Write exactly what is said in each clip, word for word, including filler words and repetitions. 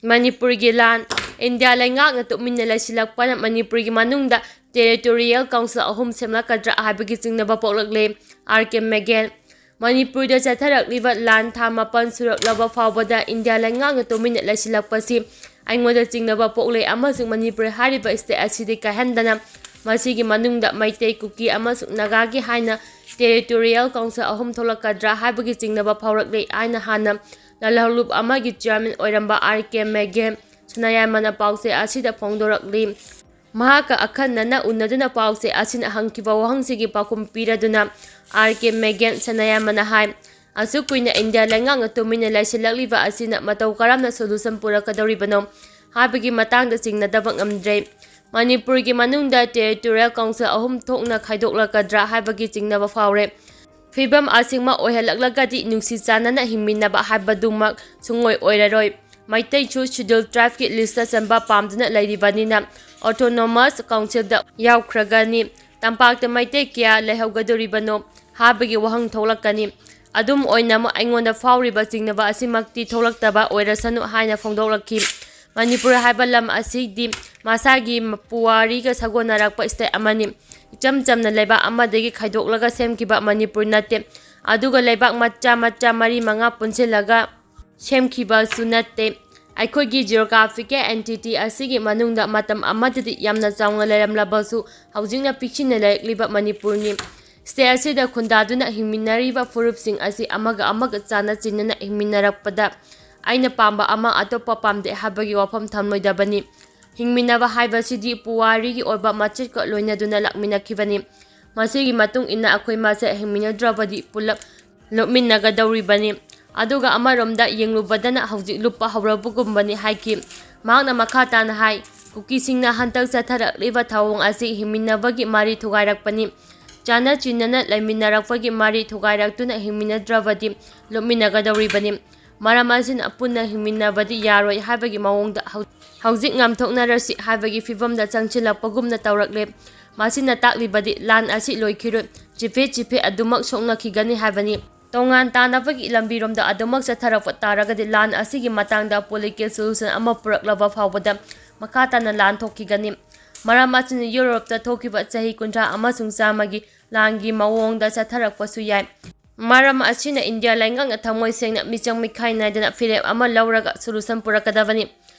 ꯃꯅꯤꯄꯨꯔꯒꯤ ꯂꯥꯟ꯫ ꯏꯟꯗꯤꯌꯥ ꯂꯩꯉꯥꯛꯅ ꯇꯨꯃꯤꯟꯅ ꯂꯩꯁꯤꯜꯂꯛꯄꯅ ꯃꯅꯤꯄꯨꯔꯒꯤ ꯃꯅꯨꯡꯗ territorial council ꯑꯍꯨꯝ ꯁꯦꯝꯂꯛꯀꯗ꯭ꯔꯥ ꯍꯥꯏꯕꯒꯤ ꯆꯤꯡꯅꯕ ꯄꯣꯛꯂꯛꯂꯦ꯫ ꯑꯥꯔ ꯀꯦ ꯃꯦꯒꯦꯟ꯫ ꯃꯅꯤꯄꯨꯔꯗ ꯆꯠꯊꯔꯛꯂꯤꯕ ꯂꯥꯟ ꯊꯥ ꯃꯥꯄꯟ ꯁꯨꯔꯛꯂꯕ ꯐꯥꯎꯕꯗ ꯏꯟꯗꯤꯌꯥ ꯂꯩꯉꯥꯛꯅ ꯇꯨꯃꯤꯟꯅ ꯂꯩꯁꯤꯜꯂꯛꯄꯁꯤ ꯑꯩꯉꯣꯟꯗ ꯆꯤꯡꯅꯕ ꯄꯣꯛꯂꯦ ꯑꯃꯁꯨꯡ ꯃꯅꯤꯄꯨꯔ ꯍꯥꯏꯔꯤꯕ state ꯑꯁꯤꯗꯤ ꯀꯥꯏꯍꯟꯗꯅ ꯃꯁꯤꯒꯤ ꯃꯅꯨꯡꯗ ꯃꯩꯇꯩ, ꯀꯨꯀꯤ ꯑꯃꯁꯨꯡ ꯅꯥꯒꯥꯒꯤ ꯍꯥꯏꯅ territorial council ꯑꯍꯨꯝ ꯊꯣꯛꯂꯛꯀꯗ꯭ꯔꯥ ꯍꯥꯏꯕꯒꯤ ꯆꯤꯡꯅꯕ ꯐꯥꯎꯔꯛꯂꯦ ꯍꯥꯏꯅ ꯍꯥꯟꯅ ꯂꯥꯜꯍꯧꯂꯨꯞ ꯑꯃꯒꯤ chairman ꯑꯣꯏꯔꯝꯕ ꯑꯥꯔ ꯀꯦ ꯃꯦꯒꯦꯟ ꯁꯅꯥꯌꯥꯏꯃꯅ ꯄꯥꯎꯆꯦ ꯑꯁꯤꯗ ꯐꯣꯡꯗꯣꯔꯛꯂꯤ꯫ ꯃꯍꯥꯛꯀ ꯑꯈꯟꯅꯅ ꯎꯅꯗꯨꯅ ꯄꯥꯎꯆꯦ ꯑꯁꯤꯅ ꯍꯪꯈꯤꯕ ꯋꯥꯍꯪꯁꯤꯒꯤ ꯄꯥꯎꯈꯨꯝ ꯄꯤꯔꯗꯨꯅ ꯑꯥꯔ ꯀꯦ ꯃꯦꯒꯦꯟ ꯁꯅꯥꯌꯥꯏꯃꯅ ꯍꯥꯏ, ꯑꯁꯨꯛ ꯀꯨꯏꯅ ꯏꯟꯗꯤꯌꯥ ꯂꯩꯉꯥꯛꯅ ꯇꯨꯃꯤꯟꯅ ꯂꯩꯁꯤꯜꯂꯛꯂꯤꯕ ꯑꯁꯤꯅ ꯃꯇꯧ ꯀꯔꯝꯅ solution ꯄꯨꯔꯛꯀꯗꯧꯔꯤꯕꯅꯣ ꯍꯥꯏꯕꯒꯤ ꯃꯇꯥꯡꯗ ꯆꯤꯡꯅꯗꯕ ꯉꯝꯗ꯭ꯔꯦ꯫ ꯃꯅꯤꯄꯨꯔꯒꯤ ꯃꯅꯨꯡꯗ territorial council ꯑꯍꯨꯝ ꯊꯣꯛꯅ ꯈꯥꯏꯗꯣꯛꯂꯛꯀꯗ꯭ꯔꯥ ꯍꯥꯏꯕꯒꯤ ꯆꯤꯡꯅꯕ ꯐꯥꯎꯔꯦ꯫ ꯐꯤꯕꯝ ꯑꯁꯦꯡꯕ ꯑꯣꯏꯍꯜꯂꯛꯂꯒꯗꯤ ꯅꯨꯡꯁꯤ ꯆꯥꯟꯅꯅ ꯍꯤꯡꯃꯤꯟꯅꯕ ꯍꯥꯏꯕꯗꯨꯃꯛ ꯁꯨꯡꯑꯣꯏ ꯑꯣꯏꯔꯔꯣꯏ꯫ ꯃꯩꯇꯩꯁꯨ schedule tribeꯀꯤ listꯇ ꯆꯟꯕ ꯄꯥꯝꯗꯨꯅ ꯂꯩꯔꯤꯕꯅꯤꯅ autonomous councilꯗ ꯌꯥꯎꯈ꯭ꯔꯒꯅꯤ꯫ ꯇꯝꯄꯥꯛꯇ ꯃꯩꯇꯩ ꯀꯌꯥ ꯂꯩꯍꯧꯒꯗꯧꯔꯤꯕꯅꯣ ꯍꯥꯏꯕꯒꯤ ꯋꯥꯍꯪ ꯊꯣꯛꯂꯛꯀꯅꯤ꯫ ꯑꯗꯨꯝ ꯑꯣꯏꯅꯃꯛ ꯑꯩꯉꯣꯟꯗ ꯐꯥꯎꯔꯤꯕ ꯆꯤꯡꯅꯕ ꯑꯁꯤꯃꯛꯇꯤ ꯊꯣꯛꯂꯛꯇꯕ ꯑꯣꯏꯔꯁꯅꯨ ꯍꯥꯏꯅ ꯐꯣꯡꯗꯣꯛꯂꯛꯈꯤ꯫ ꯃꯅꯤꯄꯨꯔ ꯍꯥꯏꯕ ꯂꯝ ꯑꯁꯤꯗꯤ ꯃꯁꯥꯒꯤ ꯄꯨꯋꯥꯔꯤꯒ ꯁꯥꯒꯣꯟꯅꯔꯛꯄ state ꯑꯃꯅꯤ꯫ ꯏꯆꯝ ꯆꯝꯅ ꯂꯩꯕꯥꯛ ꯑꯃꯗꯒꯤ ꯈꯥꯏꯗꯣꯛꯂꯒ ꯁꯦꯝꯈꯤꯕ ꯃꯅꯤꯄꯨꯔ ꯅꯠꯇꯦ꯫ ꯑꯗꯨꯒ ꯂꯩꯕꯥꯛ ꯃꯆꯥ ꯃꯆꯥ ꯃꯔꯤ ꯃꯉꯥ ꯄꯨꯟꯁꯤꯜꯂꯒ ꯁꯦꯝꯈꯤꯕꯁꯨ ꯅꯠꯇꯦ꯫ ꯑꯩꯈꯣꯏꯒꯤ geographical entity ꯑꯁꯤꯒꯤ ꯃꯅꯨꯡꯗ ꯃꯇꯝ ꯑꯃꯗꯗꯤ ꯌꯥꯝꯅ ꯆꯥꯎꯅ ꯂꯩꯔꯝꯂꯕꯁꯨ ꯍꯧꯖꯤꯛꯅ ꯄꯤꯛꯁꯤꯟꯅ ꯂꯩꯔꯛꯂꯤꯕ ꯃꯅꯤꯄꯨꯔꯅꯤ꯫ State ꯑꯁꯤꯗ ꯈꯨꯟꯗꯥꯗꯨꯅ ꯍꯤꯡꯃꯤꯟꯅꯔꯤꯕ ꯐꯨꯔꯨꯞꯁꯤꯡ ꯑꯁꯤ ꯑꯃꯒ ꯑꯃꯒ ꯆꯥꯟꯅ ꯆꯤꯟꯅꯅ ꯍꯤꯡꯃꯤꯟꯅꯔꯛꯄꯗ ꯑꯩꯅ ꯄꯥꯝꯕ ꯑꯃ ꯑꯇꯣꯞꯄ ꯄꯥꯝꯗꯦ ꯍꯥꯏꯕꯒꯤ ꯋꯥꯐꯝ ꯊꯝꯂꯣꯏꯗꯕꯅꯤ꯫ ꯍꯤꯡꯃꯤꯟꯅꯕ ꯍꯥꯏꯕꯁꯤꯗꯤ ꯄꯨꯋꯥꯔꯤꯒꯤ ꯑꯣꯏꯕ ꯃꯆꯦꯠꯀ ꯂꯣꯏꯅꯗꯨꯅ ꯂꯥꯛꯃꯤꯟꯅꯈꯤꯕꯅꯤ꯫ ꯃꯁꯤꯒꯤ ꯃꯇꯨꯡ ꯏꯟꯅ ꯑꯩꯈꯣꯏ ꯃꯁꯦ ꯍꯤꯡꯃꯤꯟꯅꯗ꯭ꯔꯕꯗꯤ ꯄꯨꯂꯞ ꯂꯨꯞꯃꯤꯟꯅꯒꯗꯧꯔꯤꯕꯅꯤ꯫ ꯑꯗꯨꯒ ꯑꯃꯔꯣꯝꯗ ꯌꯦꯡꯂꯨꯕꯗꯅ ꯍꯧꯖꯤꯛ ꯂꯨꯞꯄ ꯍꯧꯔꯕꯒꯨꯝꯕꯅꯤ ꯍꯥꯏꯈꯤ꯫ ꯃꯍꯥꯛꯅ ꯃꯈꯥ ꯇꯥꯅ ꯍꯥꯏ, ꯀꯨꯀꯤꯁꯤꯡꯅ ꯍꯟꯗꯛ ꯆꯠꯊꯔꯛꯂꯤꯕ ꯊꯧꯑꯣꯡ ꯑꯁꯤ ꯍꯤꯡꯃꯤꯟꯅꯕꯒꯤ ꯃꯔꯤ ꯊꯨꯒꯥꯏꯔꯛꯄꯅꯤ꯫ ꯆꯥꯟꯅ ꯆꯤꯟꯅꯅ ꯂꯩꯃꯤꯟꯅꯔꯛꯄꯒꯤ ꯃꯔꯤ ꯊꯨꯒꯥꯏꯔꯛꯇꯨꯅ ꯍꯤꯡꯃꯤꯟꯅꯗ꯭ꯔꯕꯗꯤ ꯂꯨꯞꯃꯤꯟꯅꯒꯗꯧꯔꯤꯕꯅꯤ꯫ ꯃꯔꯝ ꯑꯁꯤꯅ ꯄꯨꯟꯅ ꯍꯤꯡꯃꯤꯟꯅꯕꯗꯤ ꯌꯥꯔꯣꯏ ꯍꯥꯏꯕꯒꯤ ꯃꯑꯣꯡꯗ ꯍꯧ-, ꯍꯧꯖꯤꯛ ꯉꯥꯝꯊꯣꯛꯅꯔꯁꯤ ꯍꯥꯏꯕꯒꯤ ꯐꯤꯕꯝꯗ ꯆꯪꯁꯤꯜꯂꯛꯄꯒꯨꯝꯅ ꯇꯧꯔꯛꯂꯦ꯫ ꯃꯁꯤꯅ ꯇꯥꯛꯂꯤꯕꯗꯤ ꯂꯥꯟ ꯑꯁꯤ ꯂꯣꯏꯈꯤꯔꯣꯏ, ꯆꯤꯐꯦ ꯆꯤꯐꯦ ꯑꯗꯨꯃꯛ ꯁꯣꯛꯅꯈꯤꯒꯅꯤ ꯍꯥꯏꯕꯅꯤ꯫ ꯇꯣꯉꯥꯟ ꯇꯥꯅꯕꯒꯤ ꯂꯝꯕꯤꯔꯣꯝꯗ ꯑꯗꯨꯃꯛ ꯆꯠꯊꯔꯛꯄ ꯇꯥꯔꯒꯗꯤ ꯂꯥꯟ ꯑꯁꯤꯒꯤ ꯃꯇꯥꯡꯗ political solution ꯑꯃ ꯄꯨꯔꯛꯂꯕ ꯐꯥꯎꯕꯗ ꯃꯈꯥ ꯇꯥꯅ ꯂꯥꯟ ꯊꯣꯛꯈꯤꯒꯅꯤ꯫ ꯃꯔꯝ ꯑꯁꯤꯅ ꯌꯨꯔꯣꯞꯇ ꯊꯣꯛꯈꯤꯕ ꯆꯍꯤ ꯀꯨꯟꯊ꯭ꯔꯥ ꯑꯃꯁꯨꯡ ꯆꯥꯝꯃꯒꯤ ꯂꯥꯟꯒꯤ ꯃꯑꯣꯡꯗ ꯆꯠꯊꯔꯛꯄꯁꯨ ꯌꯥꯏ꯫ ꯃꯔꯝ ꯑꯁꯤꯅ ꯏꯟꯗꯤꯌꯥ ꯂꯩꯉꯥꯛꯅ ꯊꯃꯣꯏ ꯁꯦꯡꯅ ꯃꯤꯆꯪ ꯃꯤꯈꯥꯏ ꯅꯥꯏꯗꯅ ꯐꯤꯔꯦꯞ ꯑꯃ ꯂꯧꯔꯒ solution ꯄꯨꯔꯛꯀꯗꯕꯅꯤ꯫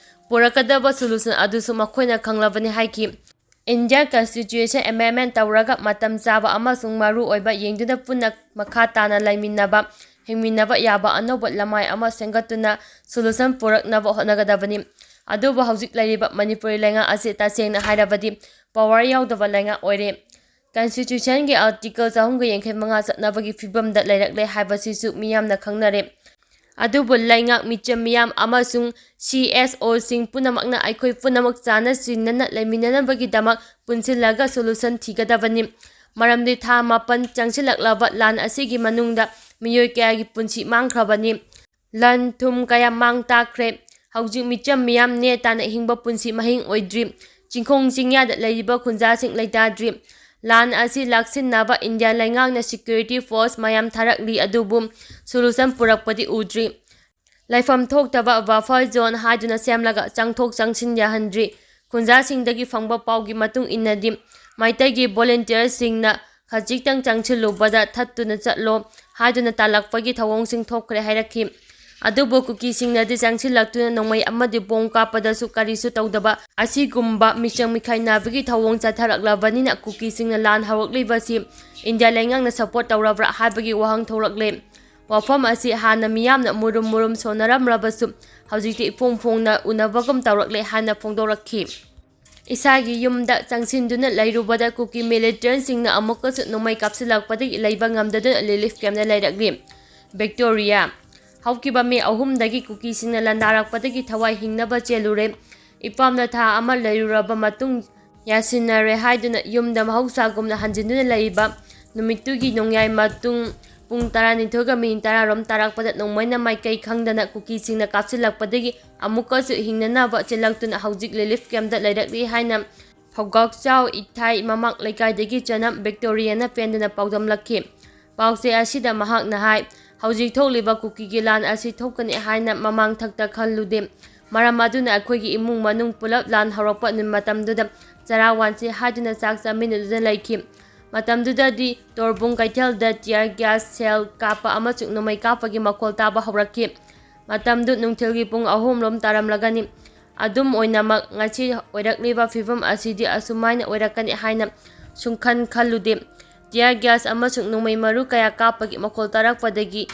ꯄꯨꯔꯛꯀꯗꯕ solution ꯑꯗꯨꯁꯨ ꯃꯈꯣꯏꯅ ꯈꯪꯂꯕꯅꯤ ꯍꯥꯏꯈꯤ꯫ Indian Constitution amendment ꯇꯧꯔꯒ ꯃꯇꯝ ꯆꯥꯕ ꯑꯃꯁꯨꯡ ꯃꯔꯨ ꯑꯣꯏꯕ ꯌꯦꯡꯗꯨꯅ ꯄꯨꯟꯅ ꯃꯈꯥ ꯇꯥꯅ ꯂꯩꯃꯤꯟꯅꯕ, ꯍꯤꯡꯃꯤꯟꯅꯕ ꯌꯥꯕ ꯑꯅꯧꯕ ꯂꯃꯥꯏ ꯑꯃ ꯁꯦꯝꯒꯠꯇꯨꯅ solution ꯄꯨꯔꯛꯅꯕ ꯍꯣꯠꯅꯒꯗꯕꯅꯤ꯫ ꯑꯗꯨꯕꯨ ꯍꯧꯖꯤꯛ ꯂꯩꯔꯤꯕ ꯃꯅꯤꯄꯨꯔꯤ ꯂꯩꯉꯥꯛ ꯑꯁꯤ ꯇꯁꯦꯡꯅ ꯍꯥꯏꯔꯕꯗꯤ power ꯌꯥꯎꯗꯕ ꯂꯩꯉꯥꯛ ꯑꯣꯏꯔꯦ꯫ Constitution ꯒꯤ article ꯆꯍꯨꯝꯒ ꯌꯥꯡꯈꯩ ꯃꯉꯥ ꯆꯠꯅꯕꯒꯤ ꯐꯤꯕꯝꯗ ꯂꯩꯔꯛꯂꯦ ꯍꯥꯏꯕꯁꯤꯁꯨ ꯃꯤꯌꯥꯝꯅ ꯈꯪꯅꯔꯦ꯫ ꯑꯗꯨꯕꯨ ꯂꯩꯉꯥꯛ ꯃꯤꯆꯝ ꯃꯤꯌꯥꯝ ꯑꯃꯁꯨꯡ C S O ꯁꯤꯡ ꯄꯨꯝꯅꯃꯛꯅ ꯑꯩꯈꯣꯏ ꯄꯨꯝꯅꯃꯛ ꯆꯥꯟꯅ ꯆꯤꯟꯅꯅ ꯂꯩꯃꯤꯟꯅꯅꯕꯒꯤꯗꯃꯛ ꯄꯨꯟꯁꯤꯜꯂꯒ solution ꯊꯤꯒꯗꯕꯅꯤ꯫ ꯃꯔꯝꯗꯤ ꯊꯥ ꯃꯥꯄꯟ ꯆꯪꯁꯤꯜꯂꯛꯂꯕ ꯂꯥꯟ ꯑꯁꯤꯒꯤ ꯃꯅꯨꯡꯗ ꯃꯤꯑꯣꯏ ꯀꯌꯥꯒꯤ ꯄꯨꯟꯁꯤ ꯃꯥꯡꯈ꯭ꯔꯕꯅꯤ꯫ ꯂꯟ ꯊꯨꯝ ꯀꯌꯥ ꯃꯥꯡ ꯇꯥꯛꯈ꯭ꯔꯦ꯫ ꯍꯧꯖꯤꯛ ꯃꯤꯆꯝ ꯃꯤꯌꯥꯝ ꯅꯦ ꯇꯥꯅ ꯍꯤꯡꯕ ꯄꯨꯟꯁꯤ ꯃꯍꯤꯡ ꯑꯣꯏꯗ꯭ꯔꯤ꯫ ꯆꯤꯡꯈꯣꯡ ꯆꯤꯡꯌꯥꯗ ꯂꯩꯔꯤꯕ ꯈꯨꯟꯖꯥꯁꯤꯡ ꯂꯩꯇꯥꯗ꯭ꯔꯤ꯫ ꯂꯥꯟ ꯑꯁꯤ ꯂꯥꯛꯁꯤꯟꯅꯕ ꯏꯟꯗꯤꯌꯥ ꯂꯩꯉꯥꯛꯅ security force ꯃꯌꯥꯝ ꯊꯥꯔꯛꯂꯤ, ꯑꯗꯨꯕꯨ solution ꯄꯨꯔꯛꯄꯗꯤ ꯎꯗ꯭ꯔꯤ꯫ ꯂꯩꯐꯝ ꯊꯣꯛꯇꯕ buffer zone ꯍꯥꯏꯗꯨꯅ ꯁꯦꯝꯂꯒ ꯆꯪꯊꯣꯛ ꯆꯪꯁꯤꯟ ꯌꯥꯍꯟꯗ꯭ꯔꯤ꯫ ꯈꯨꯟꯖꯥꯁꯤꯡꯗꯒꯤ ꯐꯪꯕ ꯄꯥꯎꯒꯤ ꯃꯇꯨꯡ ꯏꯟꯅꯗꯤ, ꯃꯩꯇꯩꯒꯤ volunteer ꯁꯤꯡꯅ ꯈꯖꯤꯛꯇꯪ ꯆꯪꯁꯤꯜꯂꯨꯕꯗ ꯊꯠꯇꯨꯅ ꯆꯠꯂꯣ ꯍꯥꯏꯗꯨꯅ ꯇꯥꯜꯂꯛꯄꯒꯤ ꯊꯧꯑꯣꯡꯁꯤꯡ ꯊꯣꯛꯈ꯭ꯔꯦ ꯍꯥꯏꯔꯛꯈꯤ꯫ ꯑꯗꯨꯕꯨ ꯀꯨꯀꯤꯁꯤꯡꯅꯗꯤ ꯆꯪꯁꯤꯜꯂꯛꯇꯨꯅ ꯅꯣꯡꯃꯩ ꯑꯃꯗꯤ ꯕꯣꯝ ꯀꯥꯞꯄꯗꯁꯨ ꯀꯔꯤꯁꯨ ꯇꯧꯗꯕ ꯑꯁꯤꯒꯨꯝꯕ ꯃꯤꯆꯪ ꯃꯤꯈꯥꯏ ꯅꯥꯕꯒꯤ ꯊꯧꯑꯣꯡ ꯆꯠꯊꯔꯛꯂꯕꯅꯤꯅ ꯀꯨꯀꯤꯁꯤꯡꯅ ꯂꯥꯟ ꯍꯧꯔꯛꯂꯤꯕꯁꯤ ꯏꯟꯗꯤꯌꯥ ꯂꯩꯉꯥꯛꯅ support ꯇꯧꯔꯕ꯭ꯔꯥ ꯍꯥꯏꯕꯒꯤ ꯋꯥꯍꯪ ꯊꯣꯛꯂꯛꯂꯦ꯫ ꯋꯥꯐꯝ ꯑꯁꯤ ꯍꯥꯟꯅ ꯃꯤꯌꯥꯝꯅ ꯃꯨꯔꯨꯝ ꯃꯨꯔꯨꯝ ꯁꯣꯟꯅꯔꯝꯂꯕꯁꯨ ꯍꯧꯖꯤꯛꯇꯤ ꯏꯐꯣꯡ ꯐꯣꯡꯅ ꯎꯅꯕꯒꯨꯝ ꯇꯧꯔꯛꯂꯦ ꯍꯥꯏꯅ ꯐꯣꯡꯗꯣꯔꯛꯈꯤ꯫ ꯏꯁꯥꯒꯤ ꯌꯨꯝꯗ ꯆꯪꯁꯤꯟꯗꯨꯅ ꯂꯩꯔꯨꯕꯗ ꯀꯨꯀꯤ militant ꯁꯤꯡꯅ ꯑꯃꯨꯛꯀꯁꯨ ꯅꯣꯡꯃꯩ ꯀꯥꯞꯁꯤꯜꯂꯛꯄꯗꯒꯤ ꯂꯩꯕ ꯉꯝꯗꯗꯨꯅ relief camp ꯇ ꯂꯩꯔꯛꯂꯤ꯫ ꯕꯤꯛꯇꯣꯔꯤꯌꯥ꯫ ꯍꯧꯈꯤꯕ ꯃꯦ ꯑꯍꯨꯝꯗꯒꯤ ꯀꯨꯀꯤꯁꯤꯡꯅ ꯂꯥꯟꯗꯥꯔꯛꯄꯗꯒꯤ ꯊꯋꯥꯏ ꯍꯤꯡꯅꯕ ꯆꯦꯜꯂꯨꯔꯦ꯫ ꯏꯄꯥꯝꯗ ꯊꯥ ꯑꯃ ꯂꯩꯔꯨꯔꯕ ꯃꯇꯨꯡ ꯌꯥꯁꯤꯟꯅꯔꯦ ꯍꯥꯏꯗꯨꯅ ꯌꯨꯝꯗ ꯃꯍꯧꯁꯥꯒꯨꯝꯅ ꯍꯟꯖꯤꯟꯗꯨꯅ ꯂꯩꯔꯤꯕ ꯅꯨꯃꯤꯠꯇꯨꯒꯤ ꯅꯣꯡꯌꯥꯏ ꯃꯇꯨꯡ ꯄꯨꯡ ꯇꯔꯥꯅꯤꯊꯣꯏꯒ ꯃꯤꯅꯤꯠ ꯇꯔꯥ ꯔꯣꯝ ꯇꯥꯔꯛꯄꯗ ꯅꯣꯡꯃꯩꯅ ꯃꯥꯏꯀꯩ ꯈꯪꯗꯅ ꯀꯨꯀꯤꯁꯤꯡꯅ ꯀꯥꯞꯁꯤꯜꯂꯛꯄꯗꯒꯤ ꯑꯃꯨꯛꯀꯁꯨ ꯍꯤꯡꯅꯅꯕ ꯆꯦꯜꯂꯛꯇꯨꯅ ꯍꯧꯖꯤꯛ relief camp ꯇ ꯂꯩꯔꯛꯂꯤ ꯍꯥꯏꯅ ꯐꯧꯒꯥꯛꯆꯥꯎ ꯏꯊꯥꯏ ꯃꯃꯥꯡ ꯂꯩꯀꯥꯏꯗꯒꯤ ꯆꯅꯝ ꯕꯤꯛꯇꯣꯔꯤꯌꯥꯅ ꯄꯦꯟꯗꯅ ꯄꯥꯎꯗꯝꯂꯛꯈꯤ꯫ ꯄꯥꯎꯆꯦ ꯑꯁꯤꯗ ꯃꯍꯥꯛꯅ ꯍꯥꯏ, "ꯍꯧꯖꯤꯛ ꯊꯣꯛꯂꯤꯕ ꯀꯨꯀꯤꯒꯤ ꯂꯥꯟ ꯑꯁꯤ ꯊꯣꯛꯀꯅꯤ ꯍꯥꯏꯅ ꯃꯃꯥꯡꯊꯛꯇ ꯈꯜꯂꯨꯗꯦ꯫ ꯃꯔꯝ ꯑꯗꯨꯅ ꯑꯩꯈꯣꯏꯒꯤ ꯏꯃꯨꯡ ꯃꯅꯨꯡ ꯄꯨꯂꯞ ꯂꯥꯟ ꯍꯧꯔꯛꯄ ꯅꯨꯃꯤꯠ ꯃꯇꯝꯗꯨꯗ ꯆꯔꯥ ꯋꯥꯟꯁꯤ ꯍꯥꯏꯗꯨꯅ ꯆꯥꯛ ꯆꯥꯃꯤꯟꯅꯗꯨꯅ ꯂꯩꯈꯤ꯫ ꯃꯇꯝꯗꯨꯗꯗꯤ ꯇꯣꯔꯕꯨꯡ ꯀꯩꯊꯦꯜꯗ tear gas shell ꯀꯥꯞꯄ ꯑꯃꯁꯨꯡ ꯅꯣꯡꯃꯩ ꯀꯥꯞꯄꯒꯤ ꯃꯈꯣꯜ ꯇꯥꯕ ꯍꯧꯔꯛꯈꯤ꯫ ꯃꯇꯝꯗꯨ ꯅꯨꯡꯊꯤꯜꯒꯤ ꯄꯨꯡ ꯑꯍꯨꯝ ꯂꯣꯝ ꯇꯥꯔꯝꯂꯒꯅꯤ꯫ ꯑꯗꯨꯝ ꯑꯣꯏꯅꯃꯛ, ꯉꯁꯤ ꯑꯣꯏꯔꯛꯂꯤꯕ ꯐꯤꯕꯝ ꯑꯁꯤꯗꯤ ꯑꯁꯨꯃꯥꯏꯅ ꯑꯣꯏꯔꯛꯀꯅꯤ ꯍꯥꯏꯅ ꯁꯨꯡꯈꯟ ꯈꯜꯂꯨꯗꯦ꯫ Tear gas ꯑꯃꯁꯨꯡ ꯅꯣꯡꯃꯩ ꯃꯔꯨ ꯀꯌꯥ ꯀꯥꯞꯄꯒꯤ ꯃꯈꯣꯜ ꯇꯥꯔꯛꯄꯗꯒꯤ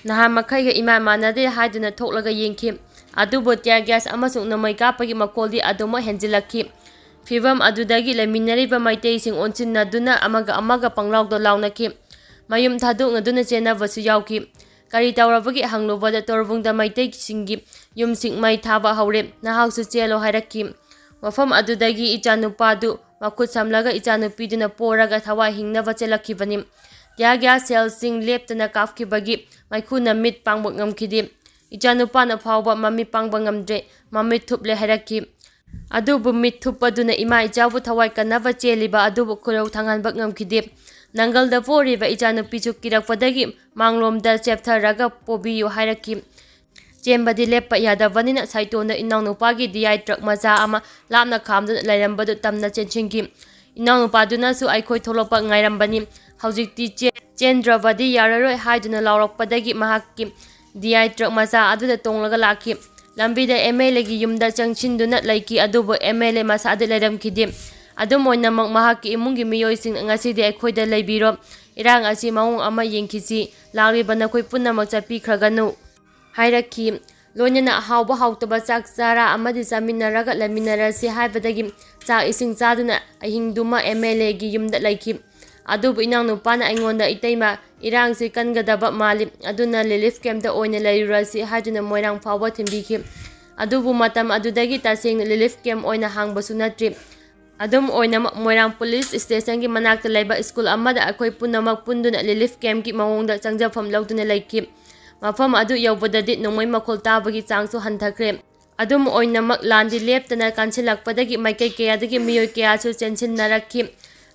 ꯅꯍꯥꯟ ꯃꯈꯩꯒ ꯏꯃꯥꯟ ꯃꯥꯟꯅꯗꯦ ꯍꯥꯏꯗꯨꯅ ꯊꯣꯛꯂꯒ ꯌꯦꯡꯈꯤ꯫ ꯑꯗꯨꯕꯨ tear gas ꯑꯃꯁꯨꯡ ꯅꯣꯡꯃꯩ ꯀꯥꯞꯄꯒꯤ ꯃꯈꯣꯜꯗꯤ ꯑꯗꯨꯃꯛ ꯍꯦꯟꯖꯤꯜꯂꯛꯈꯤ꯫ ꯐꯤꯕꯝ ꯑꯗꯨꯗꯒꯤ ꯂꯩꯃꯤꯟꯅꯔꯤꯕ ꯃꯩꯇꯩꯁꯤꯡ ꯑꯣꯟꯁꯤꯟꯅꯗꯨꯅ ꯑꯃꯒ ꯑꯃꯒ ꯄꯪꯂꯥꯎꯗ ꯂꯥꯎꯅꯈꯤ꯫ ꯃꯌꯨꯝ ꯊꯥꯗꯣꯛꯅꯗꯨꯅ ꯆꯦꯟꯅꯕꯁꯨ ꯌꯥꯎꯈꯤ꯫ ꯀꯔꯤ ꯇꯧꯔꯕꯒꯦ ꯍꯪꯂꯨꯕꯗ ꯇꯣꯔꯕꯨꯡꯗ ꯃꯩꯇꯩꯁꯤꯡꯒꯤ ꯌꯨꯝꯁꯤꯡ ꯃꯩ ꯊꯥꯕ ꯍꯧꯔꯦ, ꯅꯍꯥꯛꯁꯨ ꯆꯦꯜꯂꯣ ꯍꯥꯏꯔꯛꯈꯤ꯫ ꯃꯐꯝ ꯑꯗꯨꯗꯒꯤ ꯏꯆꯥꯅꯨꯄꯥꯗꯨ ꯃꯈꯨꯠ ꯁꯝꯂꯒ ꯏꯆꯥꯅꯨꯄꯤꯗꯨꯅ ꯄꯣꯔꯒ ꯊꯋꯥꯏ ꯍꯤꯡꯅꯕ ꯆꯦꯜꯂꯛꯈꯤꯕꯅꯤ꯫ Tear gas shellꯁꯤꯡ ꯂꯦꯞꯇꯅ ꯀꯥꯞꯈꯤꯕꯒꯤ ꯃꯩꯈꯨꯅ ꯃꯤꯠ ꯄꯥꯡꯕ ꯉꯝꯈꯤꯗꯦ꯫ ꯏꯆꯥꯅꯨꯄꯥꯅ ꯐꯥꯎꯕ ꯃꯃꯤꯠ ꯄꯥꯡꯕ ꯉꯝꯗ꯭ꯔꯦ, ꯃꯃꯤꯠ ꯊꯨꯞꯂꯦ ꯍꯥꯏꯔꯛꯈꯤ꯫ ꯑꯗꯨꯕꯨ ꯃꯤꯠ ꯊꯨꯞꯄꯗꯨꯅ ꯏꯃꯥ ꯏꯆꯥꯕꯨ ꯊꯋꯥꯏ ꯀꯟꯅꯕ ꯆꯦꯜꯂꯤꯕ ꯑꯗꯨꯕꯨ ꯈꯣꯏꯔꯧ ꯊꯥꯡꯍꯟꯕ ꯉꯝꯈꯤꯗꯦ꯫ ꯅꯪꯒꯜꯗ ꯄꯣꯔꯤꯕ ꯏꯆꯥꯅꯨꯄꯤꯁꯨ ꯀꯤꯔꯛꯄꯗꯒꯤ ꯃꯥꯡꯂꯣꯝꯗ ꯆꯦꯞꯊꯔꯒ ꯄꯣꯕꯤꯌꯨ ꯍꯥꯏꯔꯛꯈꯤ꯫ ꯆꯦꯟꯕꯗꯤ ꯂꯦꯞꯄ ꯌꯥꯗꯕꯅꯤꯅ ꯁꯥꯏꯇꯣꯟꯗ ꯏꯅꯥꯎꯅꯨꯄꯥꯒꯤ D I truck ꯃꯆꯥ ꯑꯃ ꯂꯥꯞꯅ ꯈꯥꯝꯗꯨꯅ ꯂꯩꯔꯝꯕꯗꯨ ꯇꯝꯅ ꯆꯦꯟꯁꯤꯟꯈꯤ꯫ ꯏꯅꯥꯎꯅꯨꯄꯥꯗꯨꯅꯁꯨ ꯑꯩꯈꯣꯏ ꯊꯣꯛꯂꯛꯄ ꯉꯥꯏꯔꯝꯕꯅꯤ꯫ ꯍꯧꯖꯤꯛꯇꯤ ꯆꯦ-, ꯆꯦꯟꯗ꯭ꯔꯕꯗꯤ ꯌꯥꯔꯔꯣꯏ ꯍꯥꯏꯗꯨꯅ ꯂꯥꯎꯔꯛꯄꯗꯒꯤ ꯃꯍꯥꯛꯀꯤ D I truck ꯃꯆꯥ ꯑꯗꯨꯗ ꯇꯣꯡꯂꯒ ꯂꯥꯛꯈꯤ꯫ ꯂꯝꯕꯤꯗ MLAꯒꯤ ꯌꯨꯝꯗ ꯆꯪꯁꯤꯟꯗꯨꯅ ꯂꯩꯈꯤ, ꯑꯗꯨꯕꯨ MLA ꯃꯁꯥꯗꯤ ꯂꯩꯔꯝꯈꯤꯗꯦ꯫ ꯑꯗꯨꯝ ꯑꯣꯏꯅꯃꯛ, ꯃꯍꯥꯛꯀꯤ ꯏꯃꯨꯡꯒꯤ ꯃꯤꯑꯣꯏꯁꯤꯡ ꯉꯁꯤꯗꯤ ꯑꯩꯈꯣꯏꯗ ꯂꯩꯕꯤꯔꯣ, ꯏꯔꯥꯡ ꯑꯁꯤ ꯃꯑꯣꯡ ꯑꯃ ꯌꯦꯡꯈꯤꯁꯤ, ꯂꯥꯛꯂꯤꯕ ꯅꯈꯣꯏ ꯄꯨꯝꯅꯃꯛ ꯆꯠꯄꯤꯈ꯭ꯔꯒꯅꯨ ꯍꯥꯏꯔꯛꯈꯤ꯫ ꯂꯣꯏꯅꯅ ꯑꯍꯥꯎꯕ ꯍꯥꯎꯇꯕ ꯆꯥꯛ ꯆꯥꯔꯥ ꯑꯃꯗꯤ ꯆꯥꯃꯤꯟꯅꯔꯒ ꯂꯩꯃꯤꯟꯅꯔꯁꯤ ꯍꯥꯏꯕꯗꯒꯤ ꯆꯥꯛ ꯏꯁꯤꯡ ꯆꯥꯗꯨꯅ ꯑꯍꯤꯡꯗꯨꯃ MLAꯒꯤ ꯌꯨꯝꯗ ꯂꯩꯈꯤ꯫ ꯑꯗꯨꯕꯨ ꯏꯅꯥꯎꯅꯨꯄꯥꯅ ꯑꯩꯉꯣꯟꯗ, "ꯏꯇꯩꯃ, ꯏꯔꯥꯡꯁꯤ ꯀꯟꯒꯗꯕ ꯃꯥꯜꯂꯤ, ꯑꯗꯨꯅ relief campꯇ ꯑꯣꯏꯅ ꯂꯩꯔꯨꯔꯁꯤ" ꯍꯥꯏꯗꯨꯅ ꯃꯣꯏꯔꯥꯡ ꯐꯥꯎꯕ ꯊꯤꯟꯕꯤꯈꯤ꯫ ꯑꯗꯨꯕꯨ ꯃꯇꯝ ꯑꯗꯨꯗꯒꯤ ꯇꯁꯦꯡꯅ relief camp ꯑꯣꯏꯅ ꯍꯥꯡꯕꯁꯨ ꯅꯠꯇ꯭ꯔꯤ꯫ ꯑꯗꯨꯝ ꯑꯣꯏꯅꯃꯛ, ꯃꯣꯏꯔꯥꯡ police stationꯒꯤ ꯃꯅꯥꯛꯇ ꯂꯩꯕ school ꯑꯃꯗ ꯑꯩꯈꯣꯏ ꯄꯨꯝꯅꯃꯛ ꯄꯨꯟꯗꯨꯅ relief campꯀꯤ ꯃꯑꯣꯡꯗ ꯆꯪꯖꯐꯝ ꯂꯧꯗꯨꯅ ꯂꯩꯈꯤ꯫ ꯃꯐꯝ ꯑꯗꯨ ꯌꯧꯕꯗꯗꯤ ꯅꯣꯡꯃꯩ ꯃꯈꯣꯜ ꯇꯥꯕꯒꯤ ꯆꯥꯡꯁꯨ ꯍꯟꯊꯈ꯭ꯔꯦ꯫ ꯑꯗꯨꯝ ꯑꯣꯏꯅꯃꯛ, ꯂꯥꯟꯗꯤ ꯂꯦꯞꯇꯅ ꯀꯟꯁꯤꯜꯂꯛꯄꯗꯒꯤ ꯃꯥꯏꯀꯩ ꯀꯌꯥꯗꯒꯤ ꯃꯤꯑꯣꯏ ꯀꯌꯥꯁꯨ ꯆꯦꯟꯁꯤꯟꯅꯔꯛꯈꯤ꯫